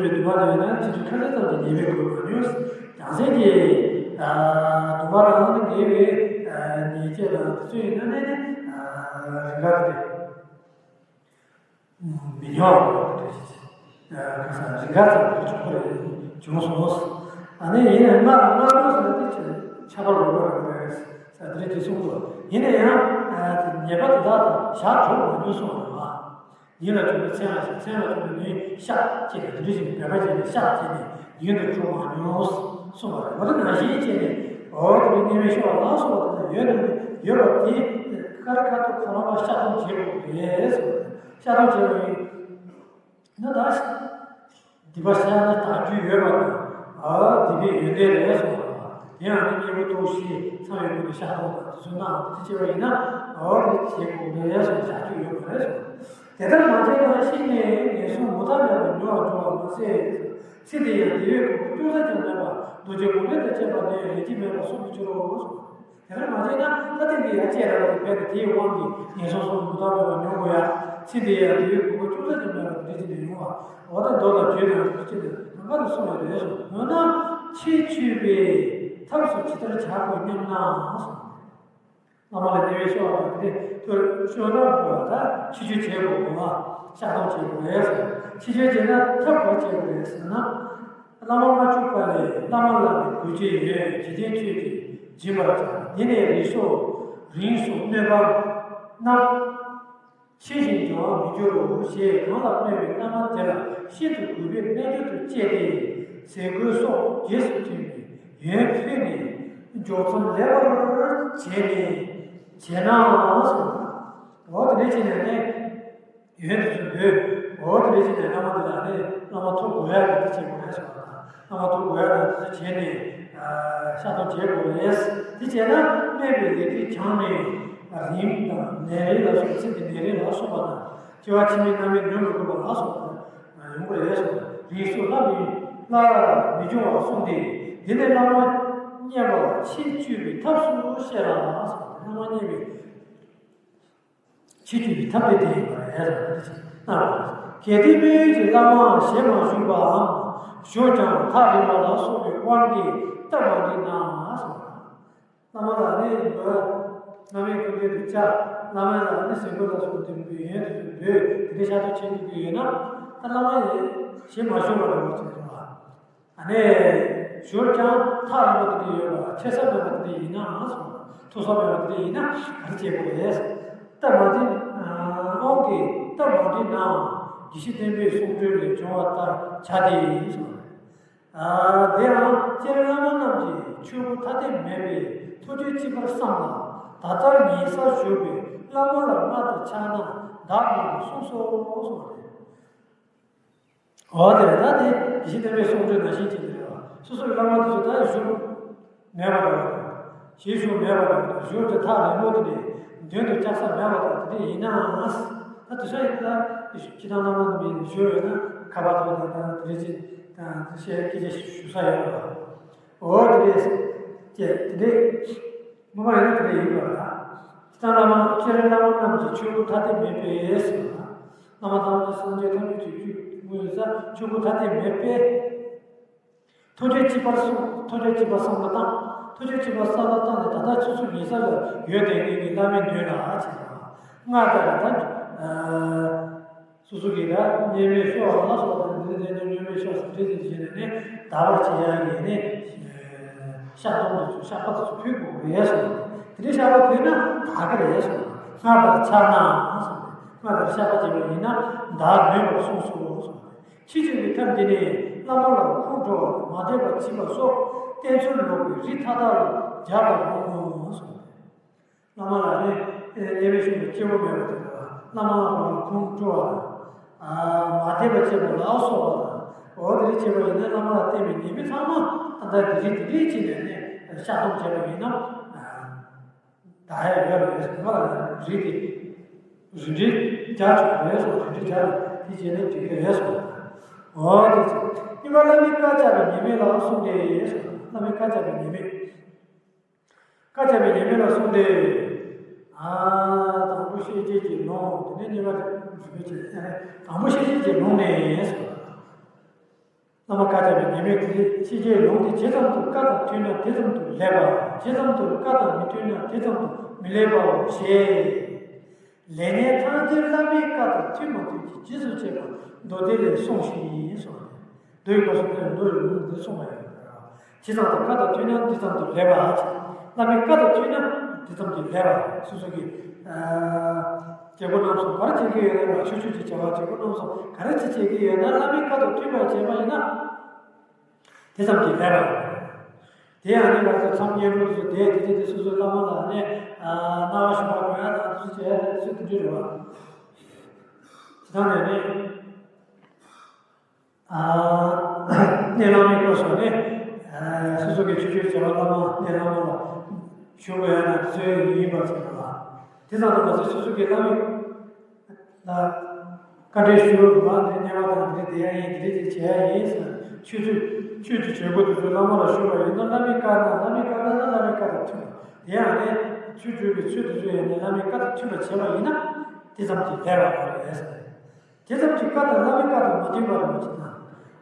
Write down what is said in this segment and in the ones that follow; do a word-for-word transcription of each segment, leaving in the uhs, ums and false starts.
འདུན་པ་དེ་ཡིན་ན་ཕྱིན་ཅི་ཁ་ཤས་ཙམ་གྱིས་ཉེས་པའི་གོས་མ་མྱོང་། རྒྱལ་སྲས་ཀྱི་འདུན་པ་དང་ཉེ་བའི་ཉེས་བྱས་དང་དེ་ཚོ་ཡིན་ན་ནི་རིགས་འགའ་དེ་རེད། མི་ཉོ་བ་དེ་རེད། ཁ་སང་རིགས་འགའ་ཙམ་དུ་བྱུང་བ་རེད། བྱུང་སོང་། ཨ་ནི་ཡིན་ན་སྔར་སྔར་སྔོན་ཟེར་ན་དེ་ཆ་ཆ་པ་ལོག་པ་རེད་ཟེར་དེ་རེད་ཅེས་གསུངས་འདུག་ཡིན་ན་ཡང་ཉེས་པ་དེ་དག་དང་བཞག་གྲུབ་མ་མྱོང་སོང་བ། ཉིན་ལ་བྱུང་བའི་མཚན་ལ་བཞག་མཚན་ལ་བྱུང་བའི་ནི་ཤ་ཅེས་དེ་འདྲ་ཞིག་འབད་པ་བྱས་ནས་ཤ་བྱས་ནས་ཡུན་དུ་འགྲོ་མ་མྱོང་གསུངས་པ་རེད། འོ་དེ་ནང་བཞིན་བྱས་ནས་འོ་དེ་རིང་གནས་མལ་ཤོར་བ་ལ་སོགས་པ་དེ་ཡོད་ན་ཡོད་པ་དེ་ཀ་ར་ཀ་ཏོ་ཁོ་རང་ལ་ཤ་སྟོང་བྱེད་དགོས་རེད་གསུངས་པ་རེད། ཤ་སྟོང་བྱེད་དགོས་ཡིན་ན་ད། སྡིག་པ་བཤགས་ན་དག་རྒྱུ་ཡོད་པ་དང་། ཨ་སྡིག་པའི་ཡོན་ཏན་རེད་གསུངས་པ་དང་། དེ་ཡང་ནི་གཉེན་པོ་ལྟོགས་ཤི་ཚང་བའི་སྒོ་ནས་ཤ་སྟོང་དང་དེ་ཚོ་གནང་བ་དེ་བྱས་པ་ཡིན་ན་འོ་དེ་བྱེད་དགོས་རེད་གསུངས། བཞག་རྒྱུ་ཡོད་པ་རེད་གསུངས། དེ་ལྟར་མ་བྱས་ན་ཤི་ནས་ངན་སོང་མུ་མཐའ་མེད་པར་མྱོང་བར་འགྱུར་བ་མ་ཟད། ཚེ་འདི་ཡང་བདེ་བའི་གོ་འཕང་ཅུང་ཟད་ཀྱང་མེད་པར་རྡོ་རྗེ་གུང་ཐང་དང་བཅས་པ་ནས་ལེན་གྱི་མེད་པར་གསུངས་པའི་ཕྱིར་རོ་གསུངས། དེ་ལྟར་མ་བྱས་ན་ད་ཐེངས་འདི་ཡང་བཅད་ར་བ་རེད། བས་ན་དེའི་དབང་གིས་ངན་སོང་གསུམ་མུ་མཐའ་མེད་པར་མྱོང་དགོས་ཡ། ཚེ་འདི་ཡང་བདེ་བའི་གོ་འཕང་ཅུང་ཟད་ཀྱང་མེད་པར་དེ་འདྲ་ཅིག་ནས་ཡོང་བ། འོ་ད་མདོ་དང་རྒྱུད་དང་རིགས་ཀྱི་ནང་གང་ག་ལ་གསུངས་ཡོད་རེད་གསུངས། འོ་ན་ཕྱིར་བཅོས་པའི་ཐབས་སུ་ཇི་ལྟར་བྱ་དགོས་སྙམ་ན་གསུངས། བླ་མ་ལ་ཉེ་བའི་ཤོག་དང་དེ་ཐོས་ཤོག་ན་དགོས་པ་ད་ཕྱིར་བཅོས་བྱེད་དགོས་པ། ཤ་སྟོང་བྱེད་དགོས་རེད་གསུངས། ཕྱིར་བཅོས་བྱས་ན་ཐབས་ག་བྱེད་དགོས་རེད་ཟེར་ན། བླ་མ་མ་བཅུག་པ་ལས་བླ་མ་ལ་ནི་གུས་བྱེད་ཡོད། འཇིག་རྟེན་ཆོས་ཀྱིས་སྦྱིན་པར་བྱ། འདི་ནི་རིང་སོ་རིང་སོ་གནོད་པ་རྣམས། ཆེ་ཞིང་འབྱུང་བར་མི་འགྱུར་རོ་ཞེས་གང་ལ་གནོད་པའི་བླ་མ་དེ་ལ་ཤིན་ཏུ་གུས་པས་རྣལ་འབྱོར་དུ་བཅས་ཏེ་ཟས་གོས་སོགས་རྗེས་སུ་མཐུན་པའི་ཡོན་ཕུལ་ནས་འཇོག་མཚམས་ལེགས་པར་བྱས་ནས་བྱས་ན་གསུངས། འོ་དེ་འདྲ་བྱས་ནས་ནི། ཡོན་དུ་ཚུལ་འབུལ། འོ་དེ་འདྲ་བྱས་ནས་བླ་མ་དེ་ལ་ནི་བླ་མ་ཐུགས་དགོས་ཡ་གི་དེ་བྱེད་དགོས་རེད་གསུངས་པ་དང་། བླ་མ་ཐུགས་དགོས་ཡ་དང་དེ་ཚོ་བྱས་ནས་ཤ་སྟོང་བྱེད་དགོས་རེད། དེ་བྱས་ན་སྨད་པའི་ལས་སྒྲིབ་བྱང་ནས་རིམས་དང་ནད་རིམས་ལ་སོགས་སེམས་ཀྱི་ནད་རིམས་ལ་སོགས་པ་དང་། སྐྱེ་བ་ཕྱི་མའི་རྣམ་སྨིན་ཉམས་སུ་ལེན་པ་ལ་སོགས་པ་ཡོང་གི་རེད་གསུངས། རིང་སོ་སླར་མི་སླར་མི་འབྱུང་བར་གསུངས་ཏེ། འདི་ནི་བླ་མ་མཉེས་པ་ཕྱིར་བཅོས་པའི་ཐབས་སུ་བཤད་ལ་གསུངས། བླ་མ་མཉེས་པའི་ཕྱིར་བཅོས་པའི་ཐབས་དེ་དེ་ཡིན་པ་རེད་ཟེར་ཏེ་གསུངས་པ་རེད། གལ་ཏེ་སྨད་ཡུལ་གྱི་བླ་མ་ཞལ་མ་བཞུགས་པའམ་བཞུགས་ཀྱང་ཐག་རིང་བ་ལ་སོགས་པའི་དབང་གིས་སྟབས་མ་འགྲིག་ན་གསུངས། བླ་མ་ལ་ནི་འདོད། བླ་མའི་སྐུ་མདུན་དུ་བཅར། བླ་མ་ལ་ནི་ཟས་གོས་ལ་སོགས་པ་འདོད་པའི་ཡོན་དུ་འདོད་དེ་འདྲའི་ཤ་སྟོང་བྱེད་དགོས་ཀྱི་ཡོད་ན། ད་བླ་མ་ཡི་ཞལ་མ་བཞུགས་པ་འདྲ་བོ་ཅིག་རེད་བ། ཨ་ནི། བཞུགས་ཀྱང་ཐག་རིང་པོ་དེ་འདྲ་ཡོད་པ་ཆེ་ས་མེད་པ་དེ་འདྲ་ཡིན་ནའང་སོང་། ཐུག་ས་མེད་པ་དེ་འདྲ་ཡིན་ན་ག་རེ་བྱེད་དགོས་རེད། སྟབས་མ་འགྲིག་དབང་གིས་སྟབས་མ་འགྲིག་ནའང་དགེ་བཤེས་སྟོན་པས་གསུང་སྒྲོས་ལས་འབྱུང་བ་ལྟར་བྱ་སྟེ་གསུངས། ཨ་དེའང་སྤྱིར་བླ་མ་རྣམས་ཀྱི་ཆོས་སྐུ་ཐ་དད་མེད་པས་ཐུགས་རྗེ་གཅིག་པར་བསམ་ལ། ད་ལྟར་ཉེ་སར་བཞུགས་པའི་བླ་མ་ལ་སྔར་དང་ཆགས་ན་བདག་མེད་པར་གསུངས་སོ་གསུངས་པ་རེད། འོ་དེ་རེད། ད་དེ་དགེ་བཤེས་སྟོན་པའི་གསུང་སྒྲོས་ནང་བཞིན་བྱས་ཏེ་རེད་བ། སོ་སོའི་བླ་མ་དེ་ཚོ་ད་བཞུགས་མེད་པ་འདྲ་བ་དང་། ཞལ་བཞུགས་མེད་པ་འདྲ་བ་དང་། བཞུགས་ཀྱང་ཐག་རིང་པོ་དེ་འདྲའི་མདུན་དུ་བཅར་ས་མེད་པ་དང་དེ་འདྲ་ཡིན་ནའང་། ད་དེ་ཚོ་ཡིན་ད་སྤྱིར་བཏང་བླ་མ་རྣམས་ཡིན་བཞུགས་ཡོད་ན་ཁ་པར་ཐོག་ནས་ད་དེ་འདྲ་ཅིག་ད་བཤད་སྐད་ཆ་ཞུ་ས་ཡོད་རེད་བ། འོ་དེ་འདྲས་ཀྱི་དེ་འདྲས། སྔོན་མ་ཡིན་ན་དེ་འདྲ་ཡིན་པ་ལ། སྤྱིར་བཏང་བླ་མ་སྤྱིར་བླ་མ་རྣམས་ཀྱི་ཆོས་སྐུ་ཐ་དད་མེད་པས་ཟེར་བ་ན། བླ་མ་ཐམས་ཅད་སངས་རྒྱས་ཐམས་ཅད་ཀྱི་རྒྱུད་དངོས་ཡིན་ས་ཆོས་སྐུ་ཐ་དད་མེད་པས། ཐུགས་རྗེ་གཅིག་པར་གསུངས། ཐུགས་རྗེ་གཅིག་པར་བསམ་པ་དང་། ཐུགས་རྗེ་གཅིག་པར་བསམ་པ་བཏང་ནས་ད་ལྟ་ཆུ་ཚོད་ཉི་ཤར་ལ་ཡོད་དེ་ངེད་ཀྱི་བླ་མའི་མདུན་ལ་ཨ་ཅེ་ན། སྔར་ལྟར་ད་སོ་སོ་གིས་ད་མཉེས་མེད་ཤོག་ལ་སོགས་དང་འདི་འདྲ་འདྲ་མཉེས་མེད་ཤོག་ཟེར་འདྲ་འདྲ་བྱས་ནས་ནི་ད་བར་བྱེད་ཡ་ཡིན་ནི། ཤ་སྟོང་དེ་ཚོ་ཤ་པ་དེ་ཚོ་ཕུལ་དགོས་རེད་གསུངས། དེ་འདྲའི་ཤ་པ་ཕུལ་ན་དག་གི་རེད་གསུངས། སྔར་ལྟར་ཆགས་ན་གསུངས། སྔར་ལྟར་ཤ་པ་བྱས་པ་ཡིན་ན་བདག་མེད་པར་གསུངས་སོ་གསུངས། ཕྱིར་བཅོས་པའི་ཐབས་འདི་ནི་བླ་མ་ལ་ཁོང་ཁྲོ་བ་དང་མ་དད་པ་བྱིས་པ་སོགས་བསྟེན་ཚུལ་ལོག་པའི་རིགས་མཐའ་དག་ལ་སྦྱར་བར་འོང་ངོ་གསུངས། བླ་མ་ལ་ནི་དབྱེ་བའི་ཤུགས་ཀྱིས་སྐྱེ་བོ་མེད་པ་དེ་ལ་བླ་མ་ལ་ཁོང་ཁྲོ་བ་དང་། མ་དད་པ་བྱེད་པ་ལ་སོགས་པ་དང་། འོ་དེ་རིགས་བྱེད་པ་ཡིན་ན་བླ་མ་ལ་བརྟེན་པའི་ཉེས་དམིགས་ཚང་མ་ད་ལྟ་དེ་རིགས་དེ་རིགས་བྱས་ནས་ནི་ཤ་སྟོང་བྱས་པ་ཡིན་ན། ད་ཡ་ཡོད་རེད་ཟེར་བ་ལ་རིགས་དེ་རིན་བྲལ་རྒྱག་ཆོག་རེད་སོ། རིན་བྲལ་རྒྱག་དེ་བྱས་ནས་འགྲིག་གི་རེད་སོ། འོ་དེ་ཚོ་གཉིས་པ་བླ་མའི་བཀའ་བཅག་པའི་ཉེས་དམིགས་ལ་གསུངས་ཏེ་སོ། བླ་མའི་བཀའ་བཅག་པའི་ཉེས་དམིགས། བཀའ་བཅག་པའི་ཉེས་དམིགས་ལ་གསུངས་ཏེ། ཨ་དང་པོ་ཤེས་བྱེད་ཀྱི་ལུང་། དེ་ནས་གཉིས་པ་རིགས་པའི་ཆེད། དང་པོ་ཤེས་བྱེད་ཀྱི་ལུང་ནས་སོ། བླ་མ་བཀའ་བཅག་པའི་ཉེས་དམིགས་དེ་ཤེས་བྱའི་ལུང་དེ་ཇི་ཙམ་དུ་བཀའ་དང་མཐུན་ན་དེ་ཙམ་དུ་ལེགས་པ། ཇི་ཙམ་དུ་བཀའ་དང་མི་མཐུན་ན་དེ་ཙམ་དུ་མི་ལེགས་པའོ་ཞེས། ལེགས་ཉེས་ཐམས་ཅད་བླ་མའི་བཀའ་དང་མཐུན་མ་མཐུན་གྱི་རྗེས་སུ་བྱེད་པ་མདོ་སྡེ་ལས་གསུངས་ཤིང་གསུངས། མདོ་ཡི་སྐབས་སུ་ཕན་མདོ་ཡི་ལུང་འདི་གསུངས་པ་ཡིན། ཇི་ཙམ་དུ་བཀའ་དང་མཐུན་ན་འདི་ཙམ་དུ་ལེགས་པ། བླ་མའི་བཀའ་དང་མཐུན་ན་འདི་ཙམ་གྱིས་ལེགས་པ། སོ་སོ་གི་བྱེད་སྒོ་རྣམས་སུ་ག་རེ་བྱེད་ཀྱི་ཡོད་ན། ཆོས་ཕྱོགས་ཀྱི་བྱ་བ་བྱེད་སྒོ་རྣམས་སུ་ག་རེ་བྱེད་བྱེད་ཀྱི་ཡོད་ན། བླ་མའི་བཀའ་དང་མཐུན་པར་བྱས་པ་ཡིན་ན། དེ་ཙམ་གྱིས་ལེགས་པ། དེ་ཡང་ནི་ང་ཚོ་མཚམས་བསྙེན་སྒྲུབ་ཚོ་དེ་དེ་དེ་དེ་སོ་སོའི་བླ་མ་ལ་ནི་སྣང་བ་ཞུ་བ་གོ་ཡ་དང་དེ་ཚོ་བྱེད་ཡ་དེ་ཚོ་དེ་འདྲ་རེད་བ། དེ་དང་ནས་ནི། གནས་བླ་མའི་སྐོར་སོགས་ནི། སོ་སོ་གི་ཆོས་སྤྱོད་བྱ་བ་བླ་མ་གནས་བླ་མ་ལ་ཞུ་དགོས་ཡ་ན་དེ་ཚོའི་ཡིན་པར་བྱེད་པ་ལ། དེ་ཙམ་དུ་མ་ཟད་སོ་སོ་གི་བླ་མའི་ལ་བཀའ་འདྲི་ཞུ་བ་འདི་གནས་པ་དང་འདི་དེ་ཡ་ཡིན་འདི་དེ་བྱེད་ཡ་ཡིན་ཟེར་ཆོས་ཚུལ་ཆོས་ཀྱི་བྱེད་སྒོ་དེ་ཚོ་བླ་མ་ལ་ཞུ་བ་ཡིན་ན། བླ་མའི་བཀའ་ན་བླ་མའི་བཀའ་ལྟར་ན་བླ་མའི་བཀའ་དང་མཐུན་པ། དེ་ཡང་ནི་ཆོས་སྤྱོད་པའི་ཚུལ་དེ་ཚོ་ཡང་ནི་བླ་མའི་བཀའ་དང་མཐུན་པར་བྱས་པ་ཡིན་ན་དེ་ཙམ་གྱིས་ལེགས་པ་རེད་ཟེར། དེ་ཙམ་གྱིས་བཀའ་དང་བླ་མའི་བཀའ་དང་མ་མཐུན་པ་རེད་ཅེ་ན།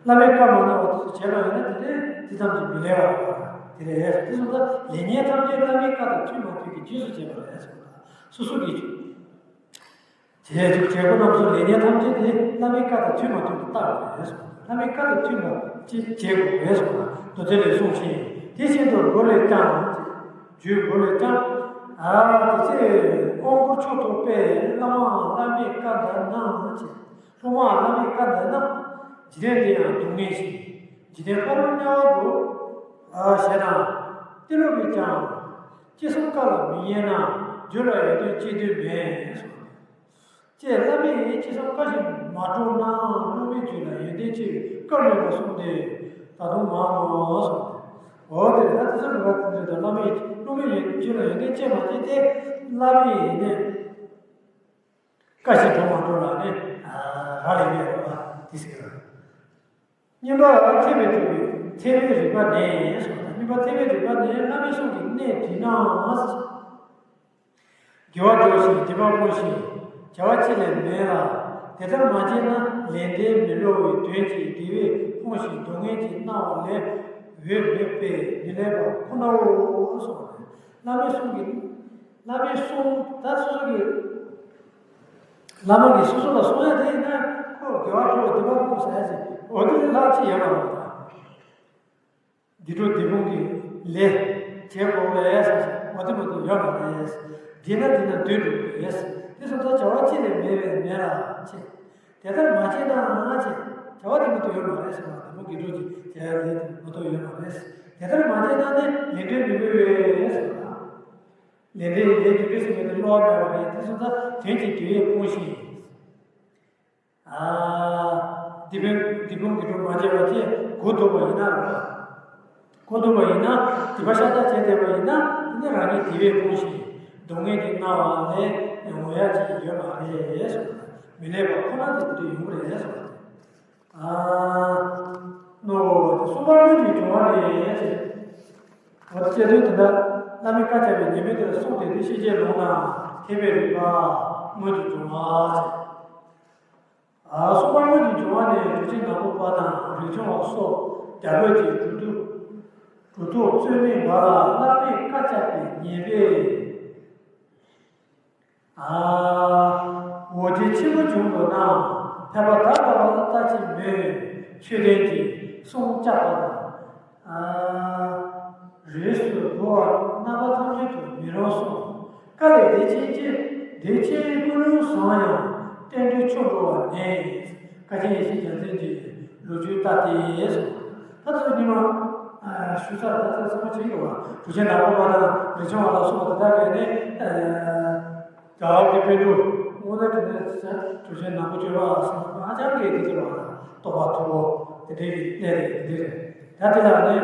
བླ་མའི་བཀའ་མ་གནང་བ་དེ་ཚོ་བྱས་པ་ཡིན་ན་དེ་དེ་དེ་ཙམ་གྱིས་མི་ལེགས་པ་རེད། དེ་རེད། དེ་སོང་ཙང་ལེགས་ཉེས་ཐམས་ཅད་བླ་མའི་བཀའ་དང་མཐུན་མ་མཐུན་གྱི་རྗེས་སུ་བྱེད་པ་རེད་གསུངས་པ། སོ་སོ་གིས་བྱས་ཀྱི་བྱེད་སྒོ་རྣམས་སུ་ལེགས་ཉེས་ཐམས་ཅད་དེ་བླ་མའི་བཀའ་དང་མཐུན་མ་མཐུན་དུ་བརྟག་དགོས་རེད་གསུངས་པ། བླ་མའི་བཀའ་དང་མཐུན་པ་ཅིག་བྱེད་དགོས་རེད་གསུངས་པ། མདོ་སྡེ་ལས་གསུངས་ཤིང་། དེ་བཞིན་དུ་མགོ་ལས་ཀྱང་། རྒྱུད་མགོ་ལས་ཀྱང་། ཨ་དེ་ཚེ་དབང་བསྐུར་མཆོག་ཏུ་སྤེལ། བླ་མ་བླ་མའི་བཀའ་འདི་ནང་ཅེས། སློབ་མ་བླ་མའི་བཀའ་འདི་ནང་། འཇིག་རྟེན་འདི་ཡང་སྡུག་བསྔལ་ཞིང་། འཇིག་རྟེན་ཕ་རོལ་དམྱལ་བ་འགྲོ། ཞེས་དང་། ཏེ་ལོ་པས་ཀྱང་། ཅི་གསུང་བཀའ་ལ་མི་ཉན་ན། རྒྱུད་ལ་ཡོན་ཏན་སྐྱེ་དུས་མེད། ཅེས་བླ་མས་ཅི་གསུང་བཀའ་བཞིན་མ་སྒྲུབ་ན་སློབ་མའི་རྒྱུད་ལ་ཡོན་ཏན་སྐྱེ་བའི་སྐབས་མེད་པར་གསུངས་ཏེ། ད་དུང་མང་ངོ་གསུངས་ཏེ། འོ་དེ་ད་དེ་ཚོ་རིག་པ་དེ་འདྲ་དང་བླ་མའི་སློབ་མའི་ཡོན་རྒྱུད་ལ་ཡོན་ཏན་སྐྱེ་མ་སྐྱེ་དེ་བླ་མའི་ཡིན་ནས་བཀའ་བཞིན་སྒྲུབ་མ་སྒྲུབ་ལ་ནི་རག་ལས་ཡོད་པ་དེ་ཟེར། གཉིས་པ་ཐེག་པའི་སྒྲུབ་པའི་ཐེག་པའི་རིགས་པ་ནས་གསུངས། གཉིས་པ་ཐེག་པའི་རིགས་པ་ནས་བླ་མའི་གསུང་གི་གནད་དྲིས་ན། དགེ་བ་སྒྲུབ་ཤིང་སྡིག་པ་སྤོང་ཞིང་བྱ་བ་ཅི་ལས་མེད་ལ། དེ་ལྟར་མ་བྱས་ན་ལས་འབྲས་མི་བསླུ་བའི་དོན་གྱིས་དགེ་བས་ཕོངས་ཤིང་སྡུག་བསྔལ་གྱིས་མནར་བ་ལས་འོས་མེད་པས་མི་ལེགས་པ་ཁོ་ནའོ་གསུངས་པ་རེད། བླ་མའི་གསུང་གི་བླ་མའི་གསུང་ད་སོ་སོ་གི་བླ་མ་གིས་སོ་སོ་ལ་གསུང་ཡ་དེ་ཡིན་ན་ཁོ་དགེ་བ་སྒྲུབ་སྡིག་པ་སྤོང་ཟེར་ཡ་ཞིག་འོ་དེ་ལས་ལྷག་ཅིག་ཡོད་མ་རེད། སྡིག་སྒྲུབ་སྡིག་སྤོང་གི་ལས་བྱེད་དགོས་པས་ཟེར་འོ་དེ་མ་གཏོགས་ཡོད་མ་རེད། འདི་ན་འདི་ན་འདུས་འགྲོ་གི་རེད། དེ་སོང་ཙང་བྱ་བ་ཅི་ལས་མེད་པས་མེད་ལ་ཅེས། དེ་ལྟར་མ་བྱས་ན་ཅེས་བྱ་བ་དེ་མ་གཏོགས་ཡོད་མ་རེད་ཟེར་བ་དེ་མོ་དགེ་སྒྲུབ་ཀྱི་བྱ་བའི་ལས་དེ་མ་གཏོགས་ཡོད་མ་རེད། དེ་ལྟར་མ་བྱས་ན་ནི་ལས་འབྲས་མི་འབུལ་བས་ཟེར་བ། ལས་འབྲས་ལས་རྒྱུ་འབྲས་ཟེར་བའི་བློ་མེད་པ་རེད། དེ་སོང་ཙང་དོན་གྱི་དགེ་བས་ཕོངས་ཤིང་། སྡིག་སྤོང་སྡིག་སྤོང་གི་སྒྲུབ་མ་བྱས་པ་བཅས་གོ་ཐུབ་པ་ཡིན་ན་རེད། གོ་ཐུབ་པ་ཡིན་ན་སྡིག་པ་ཤ་སྟག་བྱས་བསྡད་པ་ཡིན་ན་དེ་ནི་རང་ཉིད་དགེ་བས་ཕོངས་ཤིང་སྡུག་བསྔལ་གྱིས་མནར་བ་ལས་ངོ་ཡ་ཅིག་ཡོད་མ་རེད་གསུངས། མི་ལེགས་པ་ཁོ་ན་དེ་འདྲ་ཡོང་གི་རེད་གསུངས། ནོ། གསུམ་པ་སྔོན་གྱི་སྦྱོར་བ་ནི། འོ་དེ་བཅད་དོན་དེ་འདྲ་བླ་མའི་བཀའ་བཅག་པའི་ཉེས་དམིགས་དེ་ལ་གསུངས་ཏེ་དེ་ཤེས་བྱའི་ལུང་དང་ཐེག་པའི་རིགས་པ་སྔོན་གྱི་སྦྱོར་བ་ཟེར། གསུམ་པ་སྔོན་གྱི་སྦྱོར་བ་ནི་གྲུབ་ཆེན་ནག་པོ་པ་དང་རས་ཆུང་བ་སོགས་རྒྱ་བོད་ཀྱི་གྲུབ་ཐོབ་གྲུབ་ཐོབ་རྩོད་མེད་པ་ལ་བླ་མས་བཀའ་བཅག་པའི་ཉེས་པས། འོ་དེ་ཆེན་པོ་བྱུང་འདུག་ན་ཕལ་པ་དག་པ་ལ་ལྟ་ཅི་སྨོས། ཆོས་ལྡན་གྱི་གསུང་བཅག་པ་དང་། རིས་སུ་འགྲོ་བ་རྣམ་པ་ཐམས་ཅད་དུ་མི་རུང་གསུངས། བཀའ་ལས་བདེ་ཆེན་གྱི་བདེ་ཆེན་ཀུན་སློང་བཟང་ཡང་བསྟན་འགྲོའི་ཕྱོགས་འགྲོ་བ་ནས། བཀའ་ཆེན་ཡེ་ཤེས་རྒྱལ་མཚན་གྱི་ལོ་རྒྱུས་ལྟ་སྟེ་གསུངས། ད་ཚོ་ཉི་མ་ཞུ་ཚར་ད་ཚོ་ཚང་མ་བྱེད་ཀྱི་བ་གྲུབ་ཆེན་ནག་པོ་པ་དང་རས་ཆུང་བ་ལ་སོགས་པ་དེ་དག་གིས་ནི། རྒྱལ་བ་གི་པཎ་གྲུབ་དངོས་གནས་དྲང་གནས་གྲུབ་ཆེན་ནག་པོ་སྤྱོད་པ་སོགས་ཧ་ཅང་གི་དེ་ཚོ་ལ་རྟོགས་པ་མཐོ་པོ་དེ་འདྲའི་གི་གནས་རེད། དེ་འདྲ་རེད། ད་དེ་ལ་ནི་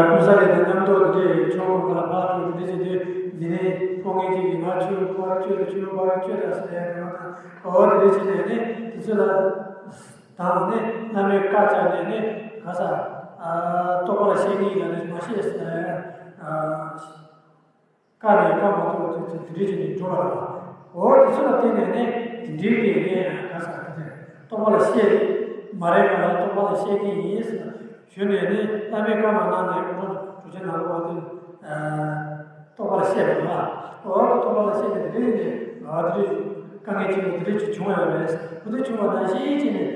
ཀུན་བཟང་རེད་དང་མཉམ་དུ་དེ་འདྲའི་ཆོས་སྐོར་ལ་ཕར་འགྲོ་དེ་འདྲ་བྱེད་དུས་འདི་ནས་ཕོ་ངེད་ཅིག་གིས་ང་ཆོས་ཕར་བཅོས་དང་ཆོས་ཕར་བཅོས་དང་ཟེར་ཡ་འདྲ་བ་དང་འོ་དེ་འདྲ་བྱས་ནས་ནི་དེ་ཚོ་ལ་དང་ནི་བླ་མའི་བཀའ་བཅག་ནས་ནི་ག་ས་རྟོགས་པ་ལ་བཤད་ཀྱི་ཡིན་ལ་ནི་མ་བཤད་ཟེར་ཡ། བཀའ་ནས་བཀའ་མ་གཏོགས་དེ་ཚོ་དེ་འདྲའི་ཅིག་ནས་འགྲོ་བ་རེད། འོ་དེ་ཚོ་ལ་བརྟེན་ནས་ནི་དེ་འདྲའི་གི་ནི་ག་ས་དེ་རྟོགས་པ་ལ་བཤད། མ་རེད་པ་ལ་རྟོགས་པ་ལ་བཤད་ཀྱི་ཡིན་ཟེར་ཞུས་ནས་ནི། བླ་མས་བཀའ་མ་གནང་ནས་ཁོང་གྲུབ་ཆེན་ནང་ལོགས་དེ་རྟོགས་པ་ལ་བཤད་པ་རེད་པ། འོ་དེ་རྟོགས་པ་ལ་བཤད་ནས་དེ་རིང་ནས་ཨ་དེ་རིང་དཀའ་ངལ་ཆེན་པོ་དེ་འདྲ་ཅིག་བྱུང་ཡོད་རེད། འོ་དེ་བྱུང་བ་ནང་བཞིན་བྱས་ནས་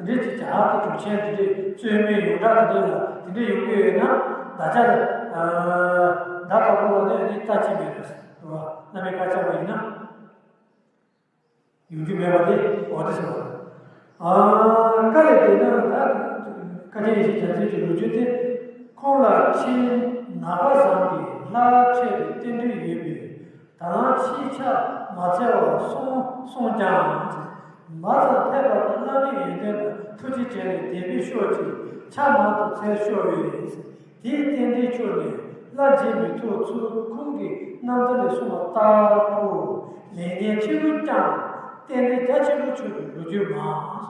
དེ་འདྲ་ཅིག་བྱ་དེ་གྲུབ་ཆེན་དེ་འདྲའི་རྩོད་མེད་ཡོངས་གྲགས་དེ་འདྲ་ལ་དེ་འདྲ་ཡོང་གི་ཡོད་ན། ད་ཆ་ད་ལྟ་བུ་ལ་ནི་ནི་ལྟ་ཅི་མེད་རེད། རེད་པ། བླ་མས་བཀའ་བཅག་པ་ཡིན་ན། ཡོང་རྒྱུ་མེད་པ་དེ་འོ་དེ་ཟེར་བ། ཨ་དཀའ་ལས་དེ་ན་ད་བཀའ་ཆེན་ཡེ་ཤེས་རྒྱ་མཚོའི་གི་ལོ་རྒྱུས་དེ། ཁོང་ལ་ཕྱིས་ནང་པ་བཟང་གི་ལྷ་འཕྲད་པའི་རྟེན་འབྲེལ་ཡོད་པས། ད་ལམ་ཕྱིས་ཕྱག་མ་འཚལ་བར་སོང་སོང་ཀྱང་། མ་ཚང་ཕེབས་པ་དང་བླ་མའི་ཡོན་ཏན་དང་ཐུགས་རྗེ་དྲན་ནས་དད་པས་ཤོག་ཅིག་ཕྱག་མང་དུ་འཚལ་ཤོག་ཡོད། དེའི་རྟེན་འབྲེལ་ཆོད་ནས་སླར་མཇལ་མི་ཐུབ་ཚུལ་ཁོང་གི་རྣམ་ཐར་ལས་གསུངས་པ་ལྟ་བུ། ལེགས་ཉེས་ཕྲན་བུ་ཀྱང་རྟེན་འབྲེལ་རྒྱ་ཆེན་པོ་ཆོད་པའི་ལོ་རྒྱུས་མང་།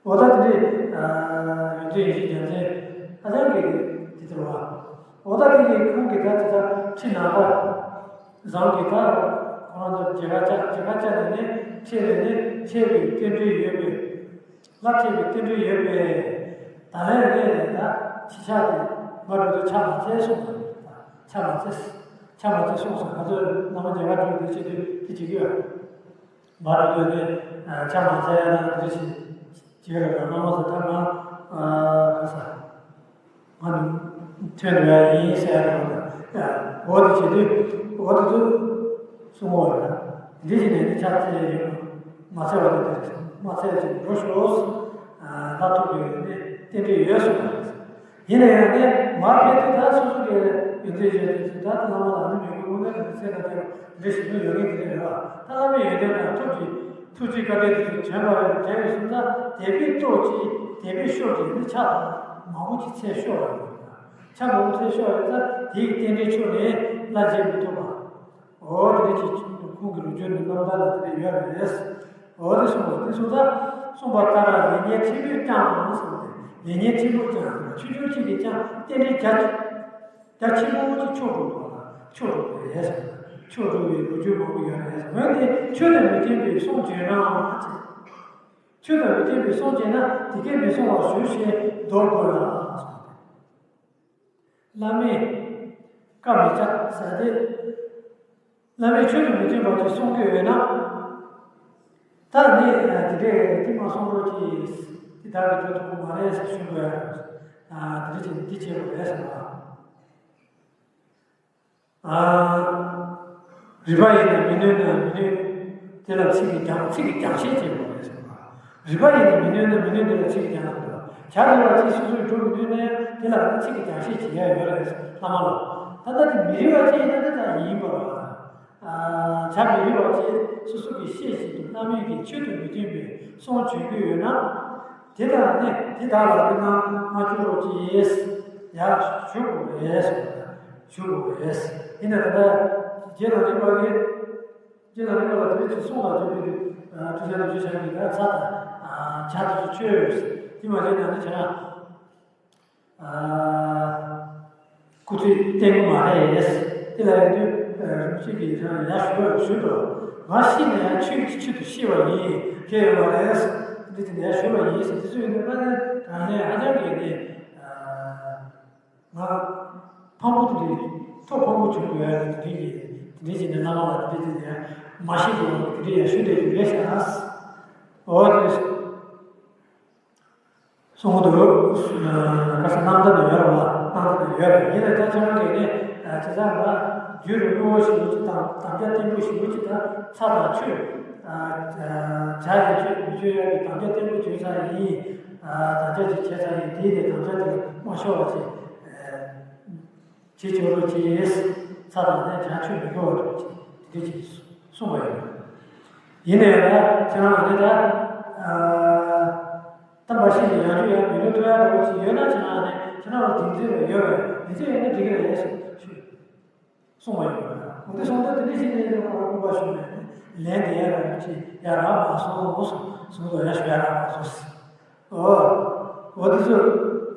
འོ་ད་དེ་འདྲའི་ཡོན་ཏན་ཡེ་ཤེས་རྒྱལ་མཚན་ཧ་ཅང་གི་དེ་ལྟར་བ། འོ་ད་དེ་གི་ཁོང་གི་ད་དེ་ད་ཕྱི་ནང་པ་བཟང་གི་ད་ཁོ་རང་ཚོ་མཇལ་ཁ་བཅར་མཇལ་ཁ་བཅར་ནས་ནི་འཕྲད་ནས་ནི་འཕྲད་པའི་རྟེན་འབྲེལ་ཡོད་པས། སླར་འཕྲད་པའི་རྟེན་འབྲེལ་ཡོད་པས། ད་ལན་རེ་རེ་ད་ཕྱི་ཕྱག་དེ་མ་འགྲོ་དུས་ཕྱག་མ་འཚལ་གསུངས་པ་རེད། ཕྱག་མ་འཚལ། ཕྱག་མ་འཚལ་གསུངས་སོང་། ང་ཚོས་བླ་མ་མཇལ་ཁ་འགྲོ་དུས་བྱེད་དུས་དེ་བྱེད་ཀྱི་ཡོད། མ་འགྲོ་དུས་ནི་ཕྱག་མ་འཚལ་ཡ་ན་དེ་བྱེད་བྱེད་ཀྱི་རེད། བླ་མ་ཚོ་ད་ང་ག་ས་ང་ནི་ཐོན་འགྲོ་ཡ་ཡིན་ཟེར་ཡ་རེད། འོ་དེ་བྱེད་དུས་འོ་དེ་ཚོ་གསུང་གི་ཡོད་རེད། འདི་བྱས་ནས་ནི་ཕྱག་འཚལ་ཡོད། མ་འཚལ་བ་དེ་དེ་རེད། མ་འཚལ་ཅིག་འགྲོ་ཤོག་ལྷ་ཐུག་གི་ནི་རྟེན་འབྲེལ་ཡོད་གསུངས་པ་རེད། ཡིན་ན་ཡང་ནི་མར་ཕེབས་དུས་ད་སོ་སོ་གི་ཡོན་ཏན་ཡོད་དུས་ད་ལྟ་བླ་མ་ལ་ནི་མི་དགོས་དངོས་གནས་དེ་ཚེ་ན་དེ་འདྲ་ཞིག་ཏུ་ཡོད་ངེས་དེ་རེད་བ། ད་བླ་མའི་ཡོན་ཏན་དང་ཐུགས་ཀྱི་ཐུགས་རྗེ་བཀའ་དྲིན་དེ་ཚོ་དྲན་པ་རེད། དྲན་པའི་སོང་ཙང་དད་པའི་སྟོབས་ཀྱིས་དད་པའི་ཤུགས་ཀྱིས་ནི་ཕྱག་མང་པོ་ཅིག་འཚལ་ཤོག་ལ། ཕྱག་མང་པོ་འཚལ་ཤོག་ལ་ད་དེའི་རྟེན་འབྲེལ་ཆོད་ནས་སླར་མཇལ་མི་ཐུབ་པ། འོ་དེ་འདྲ་ཅིག་ཁོང་གི་ལོ་རྒྱུས་ནི་རྣམ་ཐར་ལ་དེ་འདྲ་ཡོད་རེད། འོ་དེ་གསུངས་པ་དེ་གསུངས་ད་གསུངས་པ་ལྟར་ལེགས་ཉེས་ཕྲན་བུས་ཀྱང་གསུངས་ཏེ། ལེགས་ཉེས་ཕྲན་བུ་ཀྱང་ཆུང་ཆུང་གཅིག་གིས་ཀྱང་རྟེན་འབྲེལ་རྒྱ་རྒྱ་ཆེན་པོ་ཅིག་ཆོད་འགྲོ་བ་ལ་ཆོད་འགྲོ་བ་རེད་གསུངས། ཆོད་འགྲོ་བའི་ལོ་རྒྱུས་མང་པོ་ཡོད་རེད། འོན་ཏེ་ཆོས་དང་མི་མཐུན་པའི་གསུང་བརྗོད་ན་ཅེས། ཆོས་དང་མི་མཐུན་པའི་གསུང་བྱས་ན་དེ་སྐད་མི་གསུང་བར་ཞུ་ཞེས་མདོར་བསྡུས་ལ་གསུངས་ཏེ། བླ་མས་བཀའ་མི་བཅག་ཟེར་ཏེ། བླ་མས་ཆོས་དང་མི་མཐུན་པ་ཅིག་གསུང་གི་ཡོད་ན། ད་ནི་དེ་འདྲས་ཅིག་མ་གསུང་རོགས་ཅིག་དེ་དག་གི་དོན་དུ་མ་རེད་ཟེར་ཞུ་དགོས་ཡ། དེ་འདྲས་ཅིག་འདི་བྱེད་དགོས་རེད་ཟེར་བ། རིགས་པ་ཡིན་ན་མི་ནུས་ན་མི་ནུས། དེ་ལ་ཚིག་གིས་ཀྱང་ཚིག་གིས་ཀྱང་བཤད་བྱེད་དགོས་རེད་ཟེར་བ། རིགས་པ་ཡིན་ན་མི་ནུས་ན་མི་ནུས། དེ་ལ་ཚིག་གིས་ཀྱང་ཟེར་བ། བྱ་རིགས་པ་ཅིག་སོ་སོས་སྒྲུབ་མི་ནུས་ན་ཡང་དེ་ལ་ཚིག་གིས་ཀྱང་བཤད་བྱེད་ཡ་ཡོད་རེད་བླ་མ་ལ། ད་ལྟ་དེ་མི་རིགས་པ་ཅིག་ཡིན་ན་དེ་ལྟར་ཡིན་པ་རེད། བྱ་མི་རིགས་པ་ཅིག་སོ་སོ་གིས་ཤེས་བཞིན་དུ་བླ་མའི་གི་ཆོས་དང་མི་མཐུན་པའི་གསུང་བརྗོད་ཀྱི་ཡོད་ན། དེ་དག་ནི་དེ་དག་ལ་དེ་སྣང་མ་བཅུག་རོགས་ཅེས་ཡང་ཞུ་དགོས་རེད། ཞུ་དགོས་རེད། ཡིན་ན་ད་ལྟ་རྗེ་ལ་རིགས་པ་གིས་རྗེ་ལ་རིགས་པ་ལ་དེ་རིགས་ཀྱི་གསུང་ལ་དེ་རིགས་ཀྱི་ཁྲི་བྱང་དུ་ཆོས་བྱང་གི་ད་ཚ་དང་བྱ་དེ་ཚོ་ཆོས་དེ་མ་བྱས་ན་ནི་བྱ། སྐུ་ཚེ་བརྟན་གྱི་མ་རེད། དེ་ལ་ཡིན་དུས་རིན་པོ་ཆེ་གིས་ཡང་ཡར་ཞུ་བར་ཞུས་ཏོ། ང་ཤི་ན་ཡང་ཆོས་ཀྱི་ཆེད་དུ་ཤི་བ་ཡིན། ཁྱད་ཡོད་མ་རེད། འདི་དེ་ནས་ཡར་ཞུ་བ་ཡིན་ཟེར། དེ་ཚོ་ཡིན་དུས་ང་ནི་ད་ནས་ཧ་ཅང་གི་ནི་ང་ཕངས་པོ་དེ་འདྲའི་ཐོག་ཕངས་པོ་བྱུང་དགོས་ཡ་དེ་འདྲའི་གི་དེ་འདྲའི་བྱས་ནས་བླ་མ་ལ་དེ་འདྲའི་དེ་འདྲའི་མ་ཤི་དགོས་པ་དེ་འདྲའི་ཡར་ཞུ་བསྡད་རྒྱུ་རེད་ཤག་འོ་དེ། གསུང་གི་འདུག་ཁ་སང་རྣམ་ཐར་ནས་ཡོད་རེད་བ། རྣམ་ཐར་ནས་ཡོད་རེད། ཡིན་ནའི་ད་ཁྱེད་རང་གིས་ནི་བྱས་ཙང་ང་རྒྱུད་རིང་པོ་ཞིག་ཡོད་ཅིག་དང་དམ་བཅའ་བརྟན་པོ་ཞིག་ཡོད་ཅིག་དང་ཚ་དང་ཆོས། བྱ་ཡི་ཆོས་མི་ཆོས་ཡ་གི་དམ་བཅའ་བརྟན་པོ་བྱས་ཚར་ཡིན། དམ་བཅའ་ཅིག་བྱས་ཚར་ཡིན། དེའི་ནས་དམ་བཅའ་དེ་མ་ཤོར་བ་ཅིག་བྱེད་ཆོག་རོགས་གྱིས། ཚ་དང་ནས་བྱ་ཆོས་མི་དགོས་པ་རེད་ཅེས་དེ་འདྲ་ཅིག་གསུངས་པ་ཡིན། ཡིན་ནའི་ད་ཁྱེད་རང་ཨ་ནི་ད་ད་མ་ཤི་ནས་ཡང་བསྐྱར་ཡང་མི་ལུས་ཐོབ་ཡ་འདྲ་བོ་ཅིག་ཡོད་ན་ཁྱེད་རང་ཨ་ནི་ཁྱེད་རང་ལ་དེ་ཚོ་ལ་ཡོད་པས་དེ་ཚོ་ཡོད་ན་འགྲིག་གི་རེད་ཟེར་ཞུས་གསུངས་པ་ཡིན། འོ་དེ་སོང་ཙང་དེ་འདྲ་ཞིག་ནས་ཡང་ཁོ་རང་སྐུ་པར་ཞུས་ནས་ལན་དེ་ཡ་རང་ཅིག་ཡ་རང་མ་སོང་ཟེར་ཟེར་དུས་ཡ་ཞུ་ཡ་རང་མ་སོང་ཟེར། འོ་འོ་དེ་ཚོ་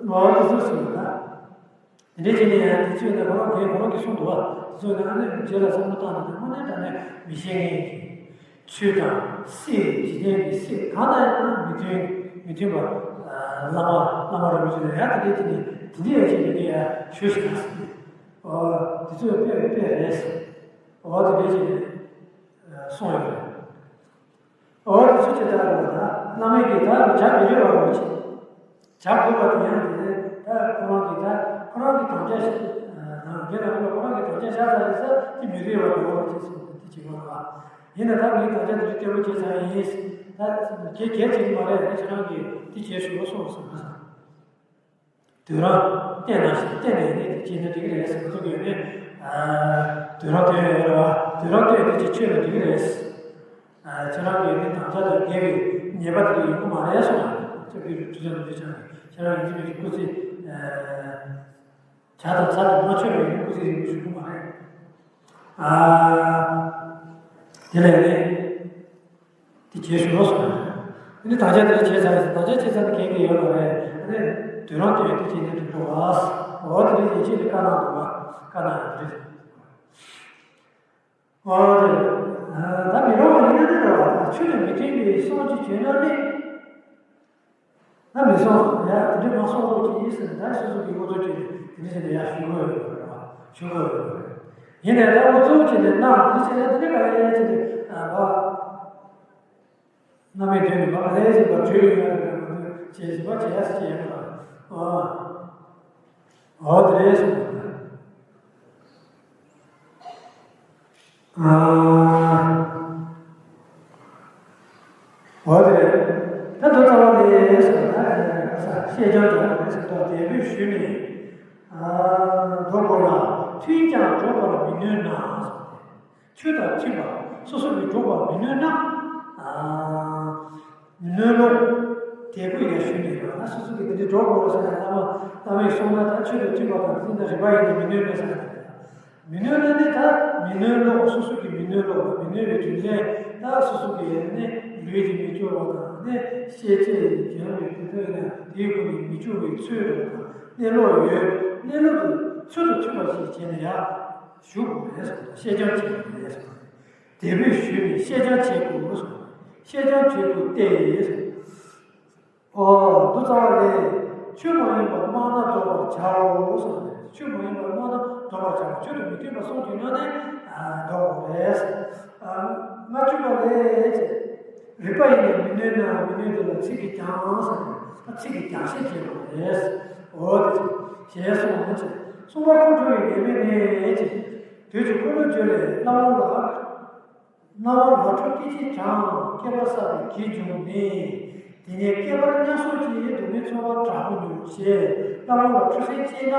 འོ་དེ་ཚོ་ཟེར་ཡོད་ད། དེ་འདྲའི་རྐྱེན་ནས་ཡང་དེ་ཚོས་ནི་ཁོ་རང་གིས་ཁོ་རང་གིས་གསུངས་འདུག་བ། དེ་ཚོས་ནི་ཨ་ནི་རྗེས་ལ་བསམ་བློ་བཏང་ནས་དངོས་གནས་དྲང་གནས་མི་ཤེས་མཁན་ཡིན། ཆོས་དང་སྲིད། འཇིག་རྟེན་གྱི་སྲིད་གང་དང་ཡང་མི་མཐུན། མི་མཐུན་པ། ཨ། བླ་མ། བླ་མ་རིན་པོ་ཆེ་ལ་ཡང་དེ་འདྲའི་དེ་ནས་དེ་འདྲའི་ཡང་ཅིག་ཡོད་ན་ཡང་ཞུ་ཞིག་ན་ཟེར་ཏེ། ཨོ། དེ་ཚོ་དཔེ་དཔེ་རེད། ཨོ། དེ་འདྲའི་ཅིག་གསུངས་ཡོད་རེད། ཨོ། དེ་ཚོ་ཅིག་ལྟ་རེད་པ། ད་བླ་མའི་གི་ད་བྱ་མི་རིགས་པ་རོ་ཅིག་བྱ་དགོས་པ་དེ་ཡང་དེ་རེད། ད་ཁོ་རང་གིས་ད་ཁོ་རང་གི་དམ་བཅའ་ཞིག་ནང་འདི་ལ་ཁོ་རང་གིས་དམ་བཅའ་བཞག་ཚར་རེད་ཟེར། དེ་མི་རིགས་པ་དགོས་པ་ཅིག་སོང་དེ་བྱེད་དགོས་རེད་པ། ཡིན་ན་ད་ངའི་དམ་བཅའ་དེ་རིགས་བརྟན་པོ་བྱས་ཚར་ཡིན། ད་གལ་གལ་ཆེ་གི་མ་རེད། ཁྱེད་རང་གིས་དེ་བྱས་ཞུ་བ་སོང་ཟེར་མ་ཟེར། དུས་རང་བསྟན་ན་ཞིག་བསྟན་ནས་ནི་དེ་བྱས་ན་འགྲིག་གི་རེད་ཟེར་མི་ཐུབ་ཡོད་ནི། དུས་རང་བསྟན་ཡོད་རེད་པ། དུས་རང་བསྟན་དེ་ཅིག་ཆོད་ན་འགྲིག་གི་རེད། ཁྱེད་རང་གིས་ནི་དམ་བཅའ་དང་འགལ་བའི་ཉེས་པ་དེ་ཡོང་གི་མ་རེད་གསུངས། ཁྱེད་ཀྱི་དུས་ཚོད་ནང་དུ་ཆགས་ནས་ཁྱེད་རང་ཡིན་གཅིག་མིན་གཅིག་སྐུ་ཚེ་བྱ་དང་ཚ་དང་མ་ཆོད་པའི་སྐུ་ཚེ་རིང་པོ་ཞིག་དགོས་མ་རེད། དེ་ལས་ནི་དེ་བྱེད་ཞུ་རོགས་གསུངས། ཨ་ནི་དམ་བཅའ་དེ་འདྲ་བྱས་ཚར་ཡིན། དམ་བཅའ་བྱས་ཚར་ན་གལ་གལ་ཡོད་མ་རེད། ཨ་ནི་དུས་རང་བསྟན་དེ་བྱས་ནས་དུས་འགྲོ་བ། འོ་དེ་འདྲ་ཡིན་ཕྱིར་ནི་བཀའ་གནང་འདུག་པ། བཀའ་གནང་ཡོད་དེ་འདྲ། ཨོ། ད་མི་རུང་བ་ཡིན་ན་ནི་རེད་པ། ཆོས་དང་མི་མཐུན་པའི་སྲོག་གཅོད་བྱས་ན་ནི། ད་མི་སྲུང་། ཡ་དེ་འདྲ་མ་སྲུང་རོགས་གྱིས་ཟེར་ནས་ད་སོ་སོ་གི་ཨུ་ཚུགས་བྱས་ནས་དེ་འདྲ་བྱས་ནས་ཡར་ཞུ་དགོས་ཡོད་རེད་པ། ཞུ་དགོས་ཡོད་རེད། ཡིན་ནའི་ད་ཨུ་ཚུགས་བྱས་ནས་གནང་དེ་བྱས་ན་དེ་འདྲ་ག་ལ་ཡ་བྱས་ནས་ཨ་བ། རྣམ་སྨིན་དོན་ནི་མ་ག་ལ་ཡ་བྱས་པ་བྲོས་ཡོད་ཡ་རེད་པ། བྱས་བྱས་པ་བྱས་ཡ་ཟེར་བྱས་ཡ་མ་རེད། ཨོ། འོ་དེ་རེད་གསུངས། ཨ། འོ་དེ་རེད། ད་མདོ་རྩ་བ་ལས་གསུངས། ད་བཤད་སྦྱང་སྦྱང་དགོས་རེད་ཟེར་ཏོ། དལ་བུས་ཞུས་ནས། ཨ། མདོ་སྐོར་ལ་མཐུན་ཀྱང་འགྲོགས་པར་མི་ནུས་ན། ཆོས་དང་མཐུན་པ་སོ་སོ་ནི་འགྲོགས་པར་མི་ནུས་ན། ཨ། མི་ནུས་ལོ། དལ་བུས་ཡར་ཞུས་ནས་ཡོད་ན་སོ་སོ་གིས་དེ་འདྲའི་འགྲོགས་དགོས་ཟེར་ན་བླ་མ་བླ་མས་གསུངས་ན་ད་ཆོས་དང་མཐུན་པ་དང་མཐུན་ན་རིགས་པ་ཡིན་ན་མི་ནུས་མེད་ཟེར་ན། མི་ནུས་ན་ནི་ད་མི་ནུས་ལོ། སོ་སོ་གིས་མི་ནུས་ལོ། མི་ནུས་པའི་རྒྱུ་མཚན་ད་སོ་སོ་གིས་ནི་ལུས་ཀྱིས་མི་སྐྱོ་བ་དང་ནི་ཤེས་བྱའི་སྦྱང་བའི་དུས་ཚོད་ན་དེའི་སྒོ་ནས་མི་སྐྱོ་བའི་ཚུལ་རེད་དང་གནས་ལུགས་ཡོད། གནས་ལུགས་དེ་ཚུལ་དང་མཐུན་པ་ཞིག་བྱས་ནས་ཡར་ཞུ་དགོས་རེད་གསུངས། བཤད་སྦྱང་བྱེད་དགོས་རེད་གསུངས། དལ་བུས་ཞུས་ནས་བཤད་སྦྱང་བྱེད་དགོས་གསུངས། བཤད་སྦྱང་བྱེད་དགོས་ཏེ། ཨོ། མདོ་རྩ་བ་ལས། ཆོས་མ་ཡིན་པར་སྨྲ་ན་ལྡོག་པར་བྱའོ་གསུངས་ནས། ཆོས་མ་ཡིན་པར་སྨྲ་ན་ལྡོག་པར་བྱའོ། ཆོས་དང་མི་མཐུན་པ་གསུངས་བྱུང་ན་ནི་ལྡོག་དགོས་རེད། ཨ། ལྔ་བཅུ་པ་ལས། རིགས་པ་ཡིས་ནི་མི་ནུས་ན། མི་ནུས་དེ་ལ་ཚིག་གིས་ཀྱང་ཟེར་ནས་ད་ཚིག་གིས་ཀྱང་བཤད་བྱེད་དགོས་རེད། འོ་དེ་ཞེས་གསུངས་ནས། གསུངས་པ་ཁོང་ཁྲོ་བའི་ཉེས་དམིགས་ནི། དུས་ཀྱི་འཁོར་ལོས་སྒྱུར་བའི་བླ་མ་ལ། རྣ་བ་ལ་འཁྲུལ་སྐད་ཅིག་ཀྱང་། བསྐལ་པར་བསགས་པའི་གེགས་བྱུང་ནས། དེ་ནས་བསྐལ་པར་དམྱལ་སོགས་ཀྱི་སྡུག་བསྔལ་ཚོར་བ་དྲག་པོ་མྱོང་ཞེས། རྣ་བ་ལ་འཁྲུལ་སེམས་སྐྱེས་ན།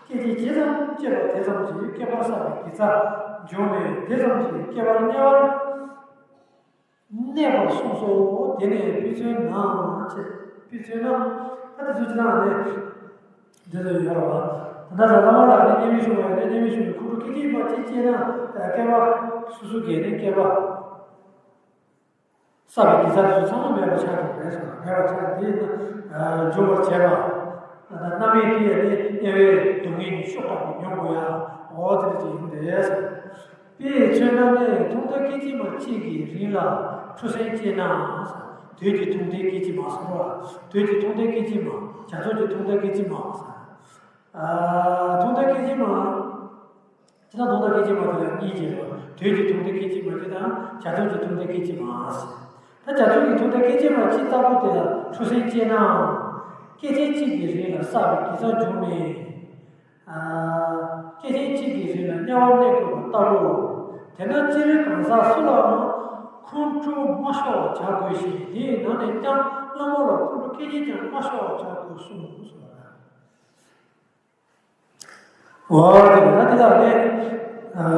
སྐད་ཅིག་ཇི་ཙམ་སྐྱེས་པ་དེ་ཙམ་གྱིས་བསྐལ་པར་བསགས་པའི་དགེ་རྩ་འབྱུང་བས། དེ་ཙམ་གྱིས་བསྐལ་པར་དམྱལ་བར་གནས་པར་གསུངས་སོ། དེ་ནས་དཔེ་མཚོན་ན་ཅེས། དཔེ་མཚོན་ན། ད་དེ་ཚོ་ཅི་ལྟར་ནས། འདི་ལ་ཡོད་རེད་པ། ད་ལྟ་བླ་མ་ལ་ནི་དམྱལ་བའི་གཞུང་བ་ཡོད་ན། དམྱལ་བའི་གཞུང་བའི་ཁོང་ཁྲོ་སྐད་ཅིག་མ་གཅིག་སྐྱེས་ན་བསྐལ་པ་སོ་སོ་གས་ནི་བསྐལ་པ་བསགས་པའི་དགེ་རྩ་དེ་ཚོ་ཚང་མ་མེད་པར་ཆགས་འགྲོ་རེད་གསུངས། མེད་པར་ཆགས། དེས་ན་འབྱུང་བར་བྱེད་པ། ད་ལྟ་རྣམ་སྨིན་དེ་ཡང་ནི་དམྱལ་བའི་སྡུག་བསྔལ་གྱི་ཤུགས་དྲག་པོ་མྱོང་དགོས་ཡ། འོ་དེ་འདྲ་ཅིག་ཡིན་པས། དཔེས་མཚོན་ན་ནི་ཐུང་མཐའ་སྐད་ཅིག་མ་གཅིག་གི་རིང་ལ་འཁྲུལ་སེམས་སྐྱེས་ན། དུས་ཀྱི་ཐུང་མཐའི་སྐད་ཅིག་མ་ཟེར་བ། དུས་ཀྱི་ཐུང་མཐའི་སྐད་ཅིག་མ། བྱ་རྫོགས་ཀྱི་ཐུང་མཐའི་སྐད་ཅིག་མ་ཟེར། ཨ། ཐུང་མཐའི་སྐད་ཅིག་མ། ཅི་ལྟར་ཐུང་མཐའི་སྐད་ཅིག་མ་དེ་ལ་གཉིས་ཀྱི་རེད་པ། དུས་ཀྱི་ཐུང་མཐའི་སྐད་ཅིག་མ་གཅིག་དང་། བྱ་རྫོགས་ཀྱི་ཐུང་མཐའི་སྐད་ཅིག་མ་ཟེར། ད་བྱ་རྫོགས་ཀྱི་ཐུང་མཐའི་སྐད་ཅིག་མ་གཅིག་ལྟ་བུ་དེ་ལ་འཁྲུལ་སེམས་སྐྱེས་ན། སྐད་ཅིག་གཅིག་གི་རིང་ལ་བསགས་པའི་དགེ་རྩ་འབྱུང་མེད། ཨ། སྐད་ཅིག་གཅིག་གི་རིང་ལ་དམྱལ་བར་གནས་དགོས་པ་ལྟ་བུའོ། དེས་ན་སྤྱིར་གང་ཟག་སུ་ལའང་ཁོང་ཁྲོ་མ་ཤོར་བར་བྱ་དགོས་ཤིང་། དེའི་ནང་ནས་ཀྱང་བླ་མ་ལ་ཁོང་ཁྲོ་སྐད་ཅིག་ཀྱང་མ་ཤོར་བར་བྱ་དགོས་གསུངས་སོ། འོ་དེ་ན་དེ་ལ་ནི། ཨ།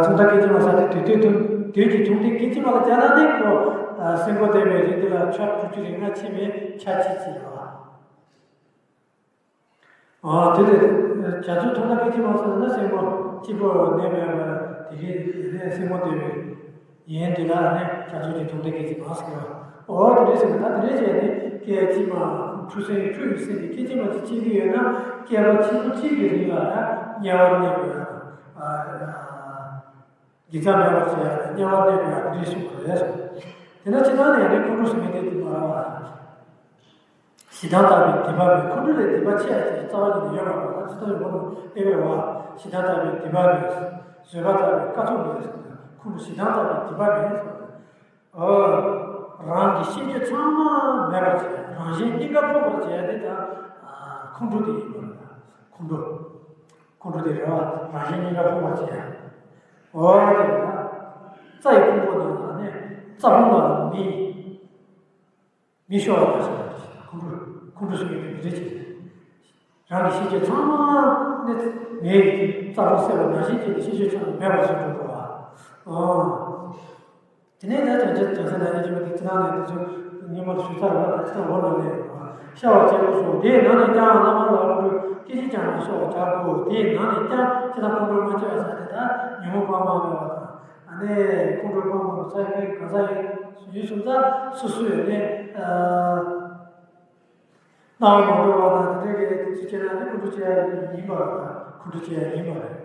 ཐུང་མཐའི་སྐད་ཅིག་མ་ཟེར་ཏེ་དུས་དུས་དུས་དུས་ཀྱི་ཐུང་མཐའི་སྐད་ཅིག་མ་ལ་སྦྱར་ན་ནི་ཁོ། ཨ། སེམས་ཁོང་ལྡན་པའི་རིགས་དེ་ལ་ཆ་དྲུག་ཅུ་རེ་ལྔ་ཕྱེ་བའི་ཆ་གཅིག་ཅེས་ལབ་པ། ཨ། དེ་ལས་བྱ་རྫོགས་ཐུང་མཐའི་སྐད་ཅིག་མ་ཟེར་ན་སེམས་ཁོང་གཅིག་པོ་ནི་མེད་པར་དེ་གའི་སེམས་ཁོང་ལྡན་པའི་ཡིན་དེ་ལ་ནི་བྱ་རྫོགས་ཀྱི་ཐུང་མཐའི་སྐད་ཅིག་མ་ཟེར་བ། འོ་དེ་འདྲ་ཟེར་ན་ད་དེ་འདྲ་བྱས་ནས་སྐད་ཅིག་མ་འཁྲུལ་སེམས་འཁྲུལ་ཡི་སེམས་ཀྱི་སྐད་ཅིག་མ་གཅིག་སྐྱེ་གི་ཡོད་ན་བསྐལ་པ་ཆེན་པོ་གཅིག་གི་རིང་ལ་ཡང་དམྱལ་བར་གནས་དགོས་ཡ་དང་། ཨ། དགེ་རྩ་མེད་པར་བྱེད་ཡ་དང་དམྱལ་བར་གནས་དགོས་ཡ་དེ་འདྲའི་གསུངས་པ་རེད་གསུངས། དེ་ན་ཅི་ལྟར་ནས་ཡང་ནི་ཁོང་ཁྲོ་ཟེར་མཁན་དེ་དེ་མ་རེད་བ། ཞེ་སྡང་ལྟ་བུའི་སྡིག་པ་མེད། ཁོང་ཁྲོ་ལས་སྡིག་པ་ཆེ་ཡ་ཅིག་རྩ་བ་ཉིད་ནས་ཡོད་མ་རེད་བ། ཅི་ལྟར་ཡོད་མ་རེད་ཨེ་བས་བ། ཞེ་སྡང་ལྟ་བུའི་སྡིག་པ་མེད། བཟོད་པ་ལྟ་བུའི་དཀའ་ཐུབ་མེད། ཁོང་ཁྲོ་ཞེ་སྡང་ལྟ་བུའི་སྡིག་པ་མེད། ཨོ། རང་གི་ཤེས་རྒྱུད་ཚང་མ་མེད་པར་བྱེད། རང་གཞན་གཉིས་ཀ་ཕུང་བར་བྱེད་ཡ་དེ་ད་ཁོང་ཁྲོ་དེ་ཡིན་པ་རེད། ཁོང་ཁྲོ། ཁོང་ཁྲོ་དེ་རེད་བ། རང་གཞན་གཉིས་ཀ་ཕུང་བར་བྱེད་ཡ། ཨོ་དེ་རེད་ན། རྩྭ་ཡི་ཕུང་པོ་ནང་ལ་ནི་རྩྭ་ཕུང་ལ་མི། མི་ཤོར་བ་ཞིག་ཁོང་ཁྲོ། ཁོང་ཁྲོ་ཟེར་མཁན་དེ་མི་རེད་ཅེས། རང་གི་ཤེས་རྒྱུད་ཚང་མ་ནི་མེད་ཀྱི་རྩྭ་ཕུང་སེལ་བ་ནང་བཞིན་བྱས་ཏེ་ཤེས་རྒྱུད་ཚང་མ་མེད་པར་བཟོ་དགོས་པ། ཨོ། དེ་ནས་ད་བྱང་ཆུབ་བྱང་སེམས་ལ་ཡིད་ཆེས་པ་དེ་ཅི་ལྟར་ནས་དེ་ཚོ་སྙན་མོ་ཞུ་ཚར་བ་དང་ཅི་ལྟར་འོ་ལ་ལས་ཤ་བ་སྐྱེ་བོ་སོགས་དེའི་ནང་ནས་ཀྱང་བླ་མ་ལ་ཁོང་ཁྲོ་སྐད་ཅིག་ཀྱང་མ་ཤོར་བར་བྱ་དགོས། དེའི་ནང་ནས་ཀྱང་ཅི་ལྟར་ཁོང་ཁྲོ་མ་སྐྱེ་བ་ཟེར་དེ་དག་ཉོན་མོངས་པ་མ་མེད་པ་དང་། ཨ་ནི་ཁོང་ཁྲོ་སྤང་བ་ཚ་ཡི་གང་ཟག་ཡིན་ཡིན་སོང་ཙང་སོ་སོས་ནི་སྣང་བ་མ་འགྲོ་བ་དང་དེ་འདྲ་གི་དུས་ཚོད་སྐྱེལ་ན་ནི་ཁོང་ཁྲོ་སྐྱེ་ཡ་ཡིན་པ་རེད། ཁོང་ཁྲོ་སྐྱེ་ཡ་ཡིན་པ་རེད།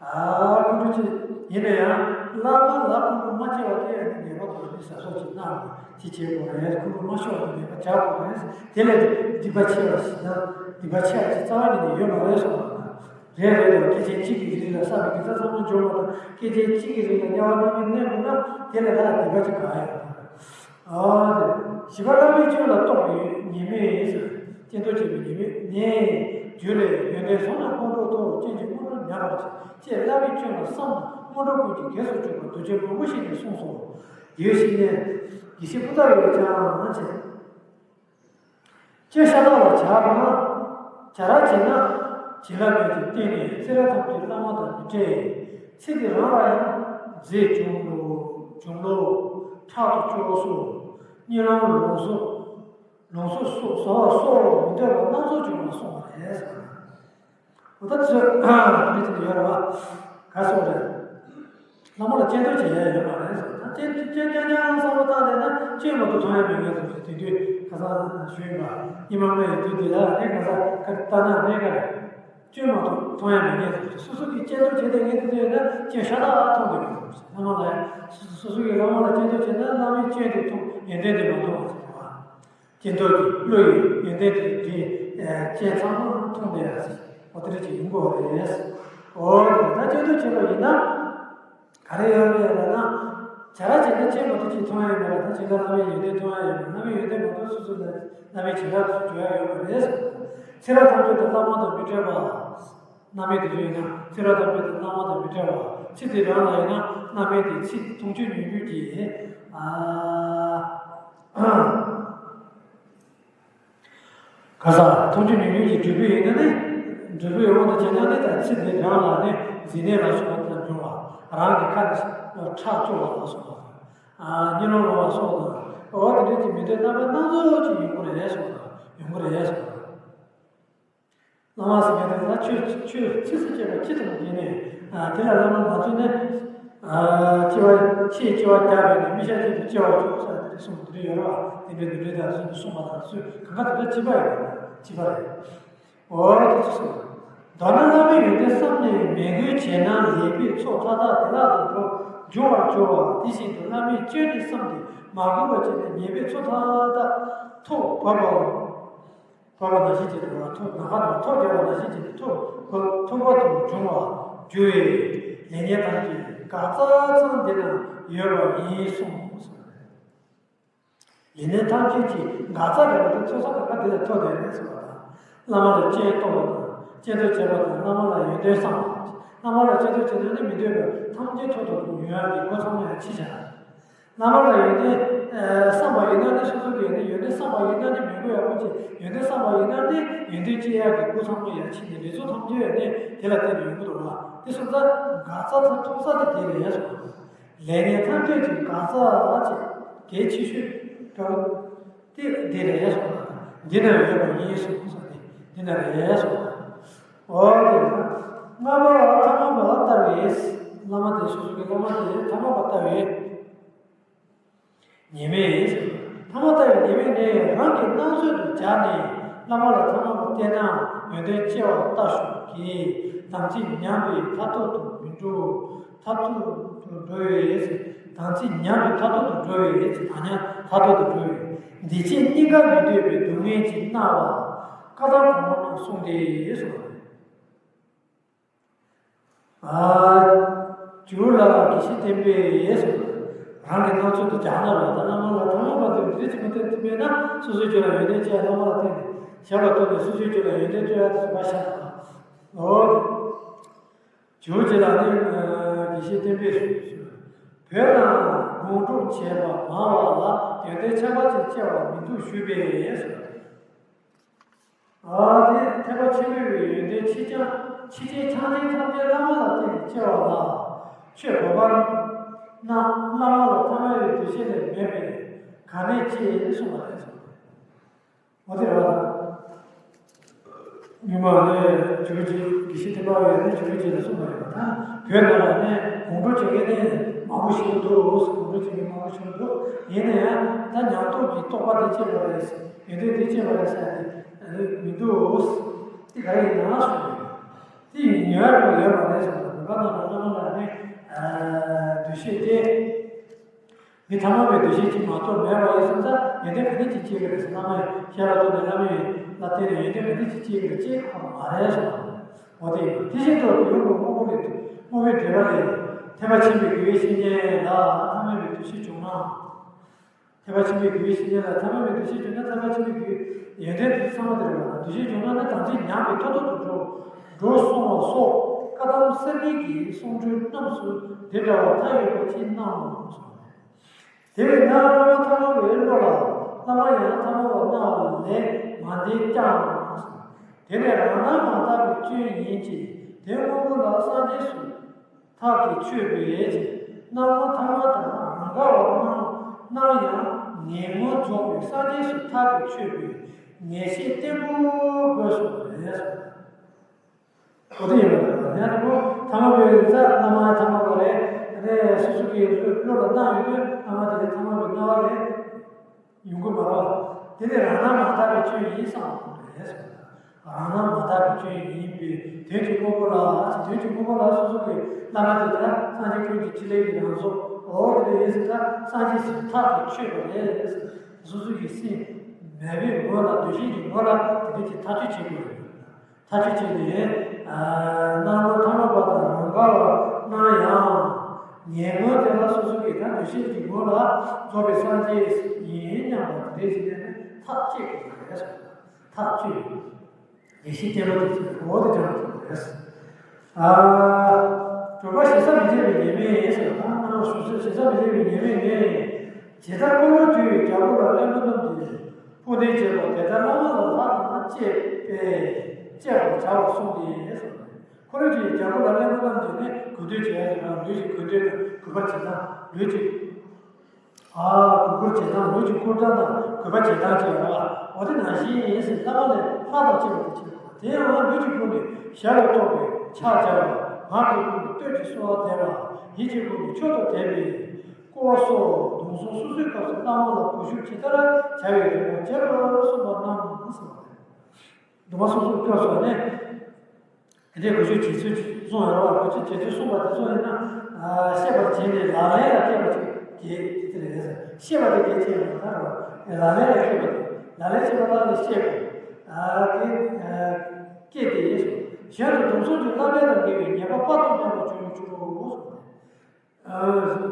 ཨ་ཁོང་ཁྲོ་སྐྱེ་ཡིན་ན་ཡང་བླ་མ་ལ་ཁོང་ཁྲོ་མ་སྐྱེ་བ་དེ་ཡང་ནི་ངེས་པར་དུ་ནི་ཟ་སོགས་ཀྱི་སྣང་བ་དེ་བྱེད་དགོས་རེད། ཁོང་ཁྲོ་མ་ཤོར་བ་དེ་ངེས་པར་བྱ་དགོས་རེད། དེ་ལས་སྡིག་པ་ཆེ་བ་ཞིག་དང་སྡིག་པ་ཆེ་བ་ཞིག་རྩ་བ་ཉིད་ནས་ཡོད་མ་རེད་གསུངས་པ་དང་། རེད་རེད་དོ། སྐད་ཅིག་གཅིག་གི་རིང་ལ་བསགས་པའི་དགེ་རྩ་ཚང་མ་འཇོམས་པ་དང་། སྐད་ཅིག་གཅིག་གི་རིང་ལ་དམྱལ་བ་རྣམ་སྨིན་གནས་དགོས་ན་དེ་ལས་ལྷག་སྡིག་པ་ཅིག་གང་ཡང་ཡོད་མ་རེད། ཨ་ནི། བཞི་པ་བླ་མའི་སྐྱོན་ལ་རྟོག་པའི་ཉེས་དམིགས་ཟེར། སྐྱོན་རྟོག་བྱེད་པའི་ཉེས་དམིགས་ནི། རྒྱུད་ལས་ཡོན་ཏན་བཟུང་ནས་སྔོན་འགྲོ་རྟོགས། སྐྱོན་གྱིས་སྔོན་འགྲོ་ཉམས་པར་བྱེད། ཅེས་བླ་མའི་སྐྱོན་ལ་བསམ་ན་སྔོན་འགྲོ་ཀུན་གྱི་གེགས་སུ་གྱུར་པ་མདོ་རྒྱུད་མང་པོ་ཞིག་ནས་གསུངས་སོ། ཡོད་ཞིག་ནས། དགེ་བཤེས་པུ་ཏ་ཝེ་ཀྱང་ཅེས། སྐྱོན་ཤ་སྟག་ལ་བྱ་དང་། བྱ་ར་བྱེད་ན། བྱིན་རླབས་ཀྱི་སྟེང་ནས་ཚེ་རབས་ཐམས་ཅད་བླ་མ་དང་མི་འབྲལ། ཚེ་འདི་རང་ལ་ཡང་རྫས་འབྱུང་ལོ། འབྱུང་ལོ། ཕྲག་ཏུ་སྐྱོ་སོགས། གཉིད་ལམ་ལོང་སོགས། ལོང་སོགས་སོགས་བཟོ་བ་སོགས་མི་འདོད་པ་སྣ་ཚོགས་འབྱུང་བར་གསུངས་པ་རེད། འོ་ད་ཚོད་མི་དེ་ཡོད་རེད་བ། ག་སོགས་རེད། བླ་མ་ལ་སྐྱོན་རྟོག་བྱེད་ཡ་ཡོད་མ་རེད་ཟེར། ད་སྐྱོན་སྐྱོན་སྐྱོན་སྐྱོན་བསམ་བློ་བཏང་བསྡད་ན་སྐྱོན་མ་གཏོགས་མཐོང་ཡ་མེད་ངེས་ཟེར། དེ་དུས་ཁ་སང་ཞུས་ཡིན་པ། ཉི་མ་ལྔ་ཡི་དུས་དེ་ལ་ངས་ཁ་སང་ཁ་བཏང་ན་ངས་ཁ་རེད། སྐྱོན་མ་གཏོགས་མཐོང་ཡ་མེད་ངེས་ཟེར། སོ་སོ་གིས་སྐྱོན་རྟོག་བྱས་ཏེ་ངས་དེ་དུས་ཡིན་ན་སྐྱོན་ཤ་སྟག་མཐོང་བསྡད་ཡོད་ཟེར། བླ་མ་ལ་ཡ་སོ་སོ་གིས་བླ་མ་ལ་སྐྱོན་རྟོག་བྱས་ན་བླ་མའི་སྐྱོན་དེ་མཐོང་ཡོན་ཏན་དེ་མ་མཐོང་བ་ཟེར་བ། སྐྱོན་རྟོག་གི་བློ་ཡིས་ཡོན་ཏན་དེ་དེ་སྐྱོན་ཚང་མ་མཐོང་བསྡད་ཡ་ཟེར། འོ་དེ་འདྲ་ཅིག་ཡིན་དགོས་རེད། འོ་དེ་ད་སྐྱོན་རྟོག་བྱས་པ་ཡིན་ན། ག་རེ་ཡོད་རེད་ལབ་ན། བྱ་ར་བྱེད་ན་སྐྱོན་མ་གཏོགས་ཅིག་མཐོང་ཡ་ཡོད་མ་རེད། ད་བྱེད་ཀ་བླ་མའི་ཡོན་ཏན་མཐོང་ཡ་ཡོད་མ་རེད། བླ་མའི་ཡོན་ཏན་མ་གཏོགས་སོ་སོ་ལ་བླ་མའི་བྱིན་རླབས་སུ་འཇུག་ཡ་ཡོད་མ་རེད། ཚེ་རབས་ཐམས་ཅད་དུ་བླ་མ་དང་མི་འབྲལ་བ། རྣམ་སྨིན་དེ་ཚོ་ཡིན་ན་ཚེ་རབས་ཐམས་ཅད་དུ་བླ་མ་དང་མི་འབྲལ་བ། ཚེ་འདི་རང་ལ་ཡིན་ན་རྣམ་སྨིན་དེ་ཚེ་མཐོང་ཆོས་ཉོན་ཆོས་ཀྱི། ཨ། ག་ས་མཐོང་ཆོས་ཉོན་ཆོས་ཀྱི་འབྲས་བུ་ཡིན་ན་ནི། འབྲས་བུའི་དབང་དུ་བྱས་ན་ནི་ད་ཚེ་འདི་རང་ལ་ནི་འཛིན་གནས་ལ་སོགས་པ་དང་འབྱུང་བ། རང་གི་ཁ་ནས་ཁྲག་སྐྱུག་པ་ལ་སོགས་པ་དང་། ཨ། གཉིད་ལོག་ལོང་བ་སོགས་དང་། འོ་དེ་འདྲ་གྱི་མི་འདོད་རྣམ་པ་སྣ་ཚོགས་ཅིག་ཡོང་གི་རེད་གསུངས་དང་ཡོང་གི་རེད་གསུངས་དང་། བླ་མ་ཟེར་མཁན་དེ་ལ་ཆོས་ཆོས་ཚིགས་སུ་བཅད་པ་ཅི་ཙམ་ཡིན་ནའི། ཨ། དེ་ལ་བླ་མ་མ་བརྩོན་ན། ཨ། སྐྱེ་བ་ཆེས་སྐྱེ་བ་བརྒྱ་བས་ནས་མི་ཤ་ཆེད་དུ་སྐྱེ་བར་འགྱུར་ཟེར་དེ་གསུངས་དེ་འདྲ་ཡོད་རེད་བ། དེ་འདྲའི་འདུལ་བའི་དར་སྲོལ་དུ་གསུངས་པ་དང་ཚུལ་གང་ག་དེ་འདྲ་གཅིག་པ་ཡིན་པ་གཅིག་པ་རེད། འོ་དེ་ཚོ་གསུངས། མདོར་ན་བླ་མའི་ཡོན་ཏན་བསམ་ནས་མོས་གུས་བྱས་ན་ལེགས་པའི་ཚོགས་མཐའ་དག་བདེ་བླག་ཏུ་འགྲོ་འབྱུང་བར་འགྱུར་བ། དེ་བཞིན་དུ་བླ་མའི་སྐྱོན་ནི་བསམ་སྟེ་མ་གུས་པ་བྱས་ནས་ཉེས་པའི་ཚོགས་མཐའ་དག་ཐོག་བབས་པ། བབས་པ་ནང་བཞིན་བྱས་ཏེ་ཐོག་ནམ་མཁའ་ནང་ཐོག་བརྒྱབ་པ་ནང་བཞིན་བྱས་ཏེ་ཐོག་ཐོག་པ་དུ་འབྱུང་བར་འགྱུར་བས། ལེགས་ཉེས་ཐམས་ཅད་འགག་རྩ་ཚང་འདི་ན་ཡོད་པ་ཡིན་གསུངས། ལེགས་ཉེས་ཐམས་ཅད་ཀྱི་འགག་རྩ་རེད་པ་དེ་ཚོགས་བསགས་གང་ག་འདི་ལ་ཐོགས་བསྡད་རེད་གསུངས་པ་དང་། བླ་མ་ལ་སྐྱོན་རྟོག་པ་དང་སྐྱོན་རྟོག་བྱེད་པ་དང་བླ་མ་ལ་ཡོན་ཏན་བསམ་པ། བླ་མ་ལ་སྐྱོན་རྟོག་བྱེད་ན་ནི་མི་འདོད་པ་ཐམས་ཅད་ཐོག་ཏུ་ཡོང་ཡག་གི་སྒོ་ཚང་མ་ཡང་ཕྱེ་བྱ། བླ་མ་ལ་ཡོན་ཏན་བསམ་པ་ཡིན་ན་ནི་སོ་སོ་གི་ཡོན་ཏན་ཡོན་ཏན་བསམ་པ་ཡིན་ན་ནི་མོས་གུས་ཡག་པོ་བྱེད། ཡོན་ཏན་བསམ་པ་ཡིན་ན་ནི་ཡོན་ཏན་སྐྱེ་ཡག་གི་སྒོ་ཚང་མ་ཡར་ཕྱེ་ནས་ལེགས་ཚོགས་ཐམས་ཅད་ཡང་ནི་དེ་ལ་བརྟེན་ནས་ཡོང་གི་འདུག་ལ། དེ་སོང་ཙང་འགག་རྩ་དང་ཐོག་ས་དེ་དེ་རེད་གསུངས། ལེགས་ཉེས་ཐམས་ཅད་ཀྱི་འགག་རྩ་ཅེས་གལ་ཆེ་ཤོས་འདྲ་བོ་དེ་འདི་རེད་གསུངས། འདི་ན་ཡོད་པ་ཡིན་གསུངས་སོ། དེ་འདི་ན་རེད་གསུངས། འོ་དེ་ལ་ལྔ་པ་ཐ་མལ་པ་ལྟ་བའི། བླ་མ་དེ་སོ་སོ་གི་བླ་མ་དེ་ཐ་མལ་པ་ལྟ་བའི། ཉེས་དམིགས། ཐ་མལ་ལྟ་བའི་ཉེས་དམིགས་ནི་རང་གི་སྣང་ཚུལ་དུ་སྦྱར་ནས་བླ་མ་ལ་ཐ་མལ་པ་བསྟན་ན་ཡོན་ཏན་སྐྱེ་བ་ལྟ་ཞོག་གི། དམ་ཚིག་ཉམས་པས་མཐར་ཐུག་ཏུ་མི་འགྲོ། མཐར་ཐུག་དུ་འགྲོ་བའི་ཡིད། དམ་ཚིག་ཉམས་པའི་མཐར་ཐུག་ཏུ་འགྲོ་བའི་ཡིད། དམ་ཉམས་མཐར་ཐུག་ཏུ་འགྲོ་བའི་འདི་ཕྱི་གཉིས་ཀ་མི་འདོད་པའི་སྡུག་བསྔལ་གྱིས་མནར་བ་བཀའ་གདམས་གོང་མ་རྣམས་གསུངས་ཏེ་གསུངས་པ་རེད། ཨ། བྱུར་ལ་དགེ་བཤེས་སྟོན་པས་གསུངས་པ། རང་གི་སྣང་ཚུལ་དུ་སྦྱར་ན་རོ། ད་བླ་མ་ལ་ཐ་མལ་པ་དེ་འདི་ཅི་མི་སྟོན་ཐུབ་མེད་ན་སོ་སོའི་རྒྱུད་ལ་ཡོན་ཏན་ཅན་བླ་མ་ལ་བསྟེན་ཏེ་ཞབས་ལ་གཏུགས་ནས་སོ་སོའི་རྒྱུད་ལ་ཡོན་ཏན་སྤྲོད་ཡ་དེ་སུ་བ་ཤ་ཨོ། བྱུར་ཅིག་ལ་ནི་དགེ་བཤེས་སྟོན་པས་གསུངས། བོད་ན་སྒོམ་སྒྲུབ་བྱེད་པ་མང་བ་ལ་ཡོན་ཏན་ཁྱད་པར་ཅན་སྐྱེ་བ་མི་འདུག་ཞུས་པས་གསུངས། ཨ་ནི་ཐེག་པ་ཆེན་པོའི་ཡོན་ཏན་ཆེ་ཆུང་ཆེ་ཆུང་ཆགས་ཅན་ཐམས་ཅད་བླ་མ་ལ་བརྟེན་ནས་སྐྱེ་བ་ལ། ཆོས་གོ་བ་ན་བླ་མ་ལ་ཐ་མལ་པའི་འདུ་ཤེས་ལས་མེད་པས་ག་ནས་སྐྱེ་གསུངས་པ་རེད་གསུངས། འོ་དེ་རེད་པ། ཉི་མ་ནས་བྱུར་ཅིག་དགེ་བཤེས་སྟོན་པ་བས་ནི་བྱུར་ཅིག་ལ་གསུངས་པ་རེད་པ། ད་བོད་ནང་ལ་ནི་སྒོམ་སྒྲུབ་བྱེད་མཁན་ནི་མང་པོ་ཞིག་འདུག་སྒོམ་སྒྲུབ་བྱེད་མཁན་མང་པོ་ཞིག་འདུག་ཡིན་ན་ཡང་ད་ཉམས་རྟོགས་ཀྱི་རྟོགས་པ་དེ་སྐྱེས་པ་རེད། ཡོན་ཏན་དེ་སྐྱེས་པ་རེད་ཟེར་ནས་མི་འདུག་དེ་ག་ཡིན་ན་གསུངས་པ་རེད། དེ་ཡིན་ཉོ་ཡ་ཡོད་པ་རེད་གསུངས་པ་རེད། བོད་པ་ནང་ལ་བླ་མ་ལ་ནི་འདུ་ཤེས་དེ། མི་ཐ་མལ་པའི་འདུ་ཤེས་ཀྱིས་མ་གཏོགས་མེད་པ་ཡིན་སོང་ཙང་ཡོན་ཏན་ག་འདྲ་ཅིག་སྐྱེ་གི་རེད་ཟེར། བླ་མ་ཡི་ཞལ་ལ་ཐུག་ནས་བླ་མ་ཡི་ལ་བརྟེན་ནས་ཡོན་ཏན་ག་འདྲ་ཅིག་སྐྱེ་གི་རེད། སྐྱེ་ཁོ་མ་རེད་ཟེར། འོ་དེ་ཡིན། དེ་བཞིན་དུ་ཡུམ་གྱི་དངོས་པོ་ལས་དངོས་པོའི་འབྲེལ་བ་ལས་ཐེག་པ་ཆེན་པོའི་དགེ་བའི་བཤེས་གཉེན་ལ་ཐ་མལ་པའི་འདུ་ཤེས་བྱུང་ན། ཐེག་པ་ཆེན་པོའི་དགེ་བའི་བཤེས་གཉེན་ལ་ཐ་མལ་པའི་འདུ་ཤེས་བྱུང་ན་ཐེག་པ་ཆེན་པོའི་དགེ་བའི་ཡོན་ཏན་དེ་ཚང་མ་དེ་རེད་པ། འདུ་ཤེས་བྱུང་ན་ནི་དམ་ཚིག་ཉམས་པའི་མཐར་ཐུག་ཏུ་འགྲོ་འགྲོ་གསུང་བ་སོགས་བཀའ་གདམས་གསེར་སྙིང་གི་གསུང་སྒྲོས་རྣམས་སུ་འདི་འདྲ་བ་མཐའ་ཡས་པ་ཅིག་སྣང་ངོ་། དེ་བས་ན་བླ་མ་ཐ་མལ་པའི་བློ་ལ་བླ་མ་ཡང་ཐ་མལ་པ་སྣང་བ་ལས་མ་འདས་ཀྱང་། དེ་ནི་རང་སྣང་མ་དག་པའི་སྐྱོན་ཡིན་གྱི་དེ་དངོས་པོ་ལ་སངས་རྒྱས་སུ་ཐག་གིས་ཆོད་པའི་སྣང་བ་ཐ་མལ་དང་རང་དགའ་བ་སྣང་སྣང་ཡང་ངེས་ངོར་རྫོགས་པའི་སངས་རྒྱས་སུ་ཐག་གིས་ཆོད་པའི་ངེས་ཤེས་བརྟན་པོ་དགོས་སོ་རེད། ཨོ་དེ་ཡིན་པ་རེད། ཡང་དེ་ཁོ་ཐ་མལ་པའི་རིག་རྩལ་བླ་མ་ཐ་མལ་པ་རེད། རེད། སོ་སོ་གི་བློ་ལ་སྣང་ཡོང་དུས་ཨ་མ་དེ་ཐ་མལ་པའི་སྣང་བ་རེད། ཡོང་གི་མ་རེད་པ། དེ་ནི་རང་སྣང་མ་དག་པའི་སྐྱོན་ཡིན་བསམ་པ་རེད་ཟེར། རང་སྣང་མ་དག་པའི་སྐྱོན་ཡིན་པས་དོན་གྱི་དངོས་པོ་ལ་ཅི། དོན་གྱི་དངོས་པོ་ལ་སོ་སོ་གི་བླ་མ་དེ་དག་སངས་རྒྱས་ཀུན་གྱི་ཕྲིན་ལས་ཀྱི་རང་གཟུགས་འོ་དེ་འདྲ་ཡིན་ཟེར། ད་སངས་རྒྱས་སུ་ཐག་གིས་ཆོད་པ་རེད། སོ་སོ་གི་སེམས་མེད་པའི་ངོ་ལ་འདུ་ཤེས་ཀྱི་ངོ་ལ་དེ་འདྲ་ཅིག་ཐག་གཅོད་བྱེད་དགོས་རེད། ཐག་གཅོད་བྱས་ནས། སྣང་ངོར་ཐ་མལ་པ་དང་རང་དགའ་བ་སྣང་ཡང་། ངེས་ངོར་དེ་ལ་སོ་སོ་གི་ད་འདུ་ཤེས་ཀྱི་ངོ་ལ་རྫོགས་པའི་སངས་རྒྱས་ཡིན་སྙམ་པ་དེ་འདྲ་ཞིག་ནས་ཐག་གཅོད་དགོས་པ་རེད། ཐག་གཅོད། ངེས་ཤེས་བརྟན་པོ་དེ་ཚོས་འོ་དེ་སྦྱང་དགོས་པ་རེད། ཨ། གྲུབ་པ་ཞེ་ས་མི་བྱེད་པའི་ཉེས་དམིགས་ཟེར་བ་དང་། སྣང་ངོར་ཞེ་ས་མི་བྱེད་པའི་ཉེས་དམིགས་ནི། ཇི་ལྟར་འཁོར་ལོས་སྒྱུར་བའི་རྒྱལ་པོ་ལ་བློན་པོ་རྣམས་ཀྱིས། ཕུགས་འདུན་བྱེད་པ་དེ་ལྟར་བླ་མ་ལ་ལྷ་དང་བཅས་པས་བཅས་པར་བྱ་བར་གསུངས་ཏེ་གསུངས། འཁོར་ལོས་སྒྱུར་བའི་རྒྱལ་པོ་ལ་བློན་པོ་རྣམས་ཀྱིས་ནི་གུས་འདུད་བྱེད་ཡ་ཞིག་རང་ལུས་ཀྱི་གུས་འདུད་དང་གུས་པ་བྱེད་སྟངས། ལུས་ཀྱི། ཨ། གུས་བཀུར་བྱེད་སྟངས། ལུས་ཀྱི་བཀུར་སྟངས་དང་གུས་པ་བྱེད་སྟངས་བཅས་པ། འོ་དེ་ནང་བཞིན་ཡིན་ཟེར། བླ་མ་ལ་ལྷ་དང་བཅས་པ་དེ་བྱེད་པ། དེ་ཡང་ལུས་ཀྱི་སྒོ་ནས་ཞབས་ལ་གཏུགས་པའི་ཕྱག་བྱ་བ། ངག་གི་སྒོ་ནས་བསྟོད་ཅིང་གསོལ་བ་འདེབས་པ། ཡིད་ཀྱི་སྒོ་ནས་མཆོག་ཏུ་དད་པའི། སྐོར་སོགས་སྡོམ་གསུམ་སོ་སོའི་སྐབས་སུ་བླ་མ་ལ་གུས་ཞབས་ཇི་ལྟར་བྱ་བའི་རིམ་པ་རྗེས་སུ་གསུངས་པ་རྣམས་ཟེར་བ་རེད། སྡོམ་པ་སོ་སོའི་སྐབས་སུ་ནི། དེ་འདྲའི་གུས་ཞབས་བྱེད་ཚུལ་གསུངས་ཡོད་རེད་བ། གུས་ཞབས་བྱེད་ཚུལ་གསུངས་པ་དེ་ཚོ་ཡིན་ན། ཤེས་པར་བྱས་ནས་ལག་ལེན་ལ་བསྐྱེད་པ་ཅིག་གལ་ཆེ་རེད་ཟེར། ཤེས་པ་དེ་གལ་ཆེ་ཡོད་མ་རེད་བ། ལག་ལེན་ལ་བསྐྱེད་པ་དེ། ལག་ལེན་བྱེད་པ་ལ་ནི་ཤེས་དགོས། དེ་བསྐྱེད་དེ་ཡིན་ཟེར། གཞན་དུ་སྡོམ་གསུམ་གྱི་བསླབ་པ་དང་འགལ་བའི་ཉེས་པ་དཔག་ཏུ་མེད་པ་བྱུང་བའི་ཕྱིར་རོ།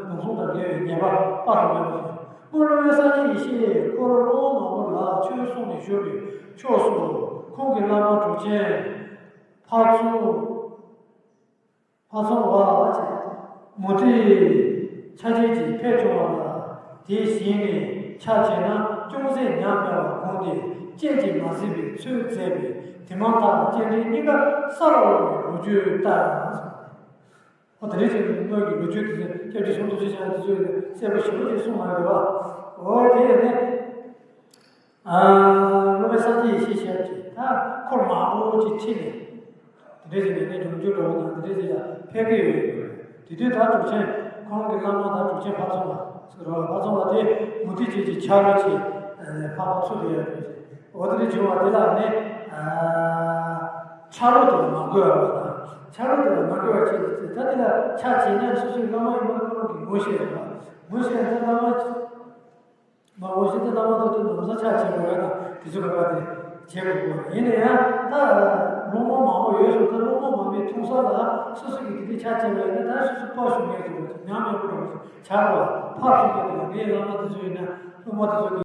སྡོམ་གསུམ་དང་འགལ་བའི་ཉེས་པ་དཔག་ཏུ་མེད་པ་ཞིག་སྔོན་སློབ་དཔོན་སངས་རྒྱས་ཡེ་ཤེས་འཁོར་སློབ་མ་བུ་ལ་ཆོས་གསུངས་ནས་བཞུགས་པའི་ཕྱོགས་སུ། ཁོང་གི་བླ་མ་གྲུབ་ཆེན་ཕག་ཚོང་། ཕག་ཚོང་བ་ཅེས་མུ་སྟེགས་ཆ་ཅན་གྱིས་ཕེབས་བྱུང་བ་ལ། དེ་བཞེངས་ནས་ཕྱག་བྱས་ན་ཅུང་ཟད་ཉམས་དམའ་བར་དགོངས་ཏེ་སྤྱན་གྱིས་མ་གཟིགས་པའི་ཚུལ་མཛད་པས། དེ་མ་ཐག་སྤྱན་འདྲེན་གཉིས་ཀ་ས་ལ་ལྷུང་བའི་ལོ་རྒྱུས་ལྟར། ཨོ་དེ་རིང་ཅིག་སྔོན་གྱི་ལོ་རྒྱུས་དེ་ཚོ་སྐྱབས་རྗེ་ཟམ་གདོང་ཆོས་རྒྱལ་དེ་ཚོས་གསལ་པོ་ཞེ་པོ་ཅིག་གསུངས་མ་ཡོད་པ། ཨོ་དེ་ཡིན་ནས། ཨ། སློབ་དཔོན་སངས་རྒྱས་ཡེ་ཤེས་ཞབས་ཀྱིས་ད་འཁོར་མང་པོ་ཅིག་ཁྲིད་ནས། དེ་འདྲ་ཅིག་ནས་ནས་ལྗོངས་རྒྱུ་འགྲོ་བ་དང་དེ་འདྲ་ཅིག་ལ་ཕེབས་ཀྱི་ཡོད། དེ་དུས་ད་གྲུབ་ཆེན་ཁོང་གི་བླ་མ་ད་གྲུབ་ཆེན་ཕག་ཚོང་བ་ཟེར་བ། ཕག་ཚོང་བ་དེ་མུ་སྟེགས་ཅན་གྱི་ཆ་ལུགས་ཀྱི་ཕག་པ་ཚུགས་ཏེ་ཡོད་རེད། འོ་དེ་འདྲ་བྱུང་བ་དེ་ལ་ནི། ཨ། ཆ་ལུགས་དེ་ལ་མ་གུས་པ་དང་ ཆ་རོགས་དེ་ལ་མ་འགྲོ་བ་བྱེད་དུ་བརྩི། ད་དེ་ལ་ཕྱག་བྱེད་ན་སོ་སོའི་བླ་མ་ཡིན་པ་ཁོ་རང་གིས་ངོ་ཤེས་ཡོད་པ། ངོ་ཤེས་ཡོད་ན་བླ་མ། མ་ངོ་ཤེས་ན་བླ་མ་ཐོག་ཏུ་ནམ་བཟའ་ཕྱག་བྱེད་དགོས་ཡ་དང་དེ་ཚོ་ག་ག་དེ་བྱེད་དགོས་གོ། ཡིན་ན་ཡང་ད་སློབ་མ་མང་པོ་ཡོད་སོང་། ད་སློབ་མ་མང་པོའི་མཐོང་ས་ལ་སོ་སོ་གིས་དེ་དུས་ཕྱག་བྱས་པ་ཡིན་ན་ད་སོ་སོ་དཔའ་ཞུམ་ངེས་འདུག་གོ། ཉམས་ཡོད་པོ་འགྲོ་གོ། ཕྱག་དགོས་ལ་ཕར་ཞུམ་ངེས་འདུག་གོ། ངའི་བླ་མ་དེ་ཚོ་ཡིན་ན་སློབ་མ་དེ་ཚོ་གི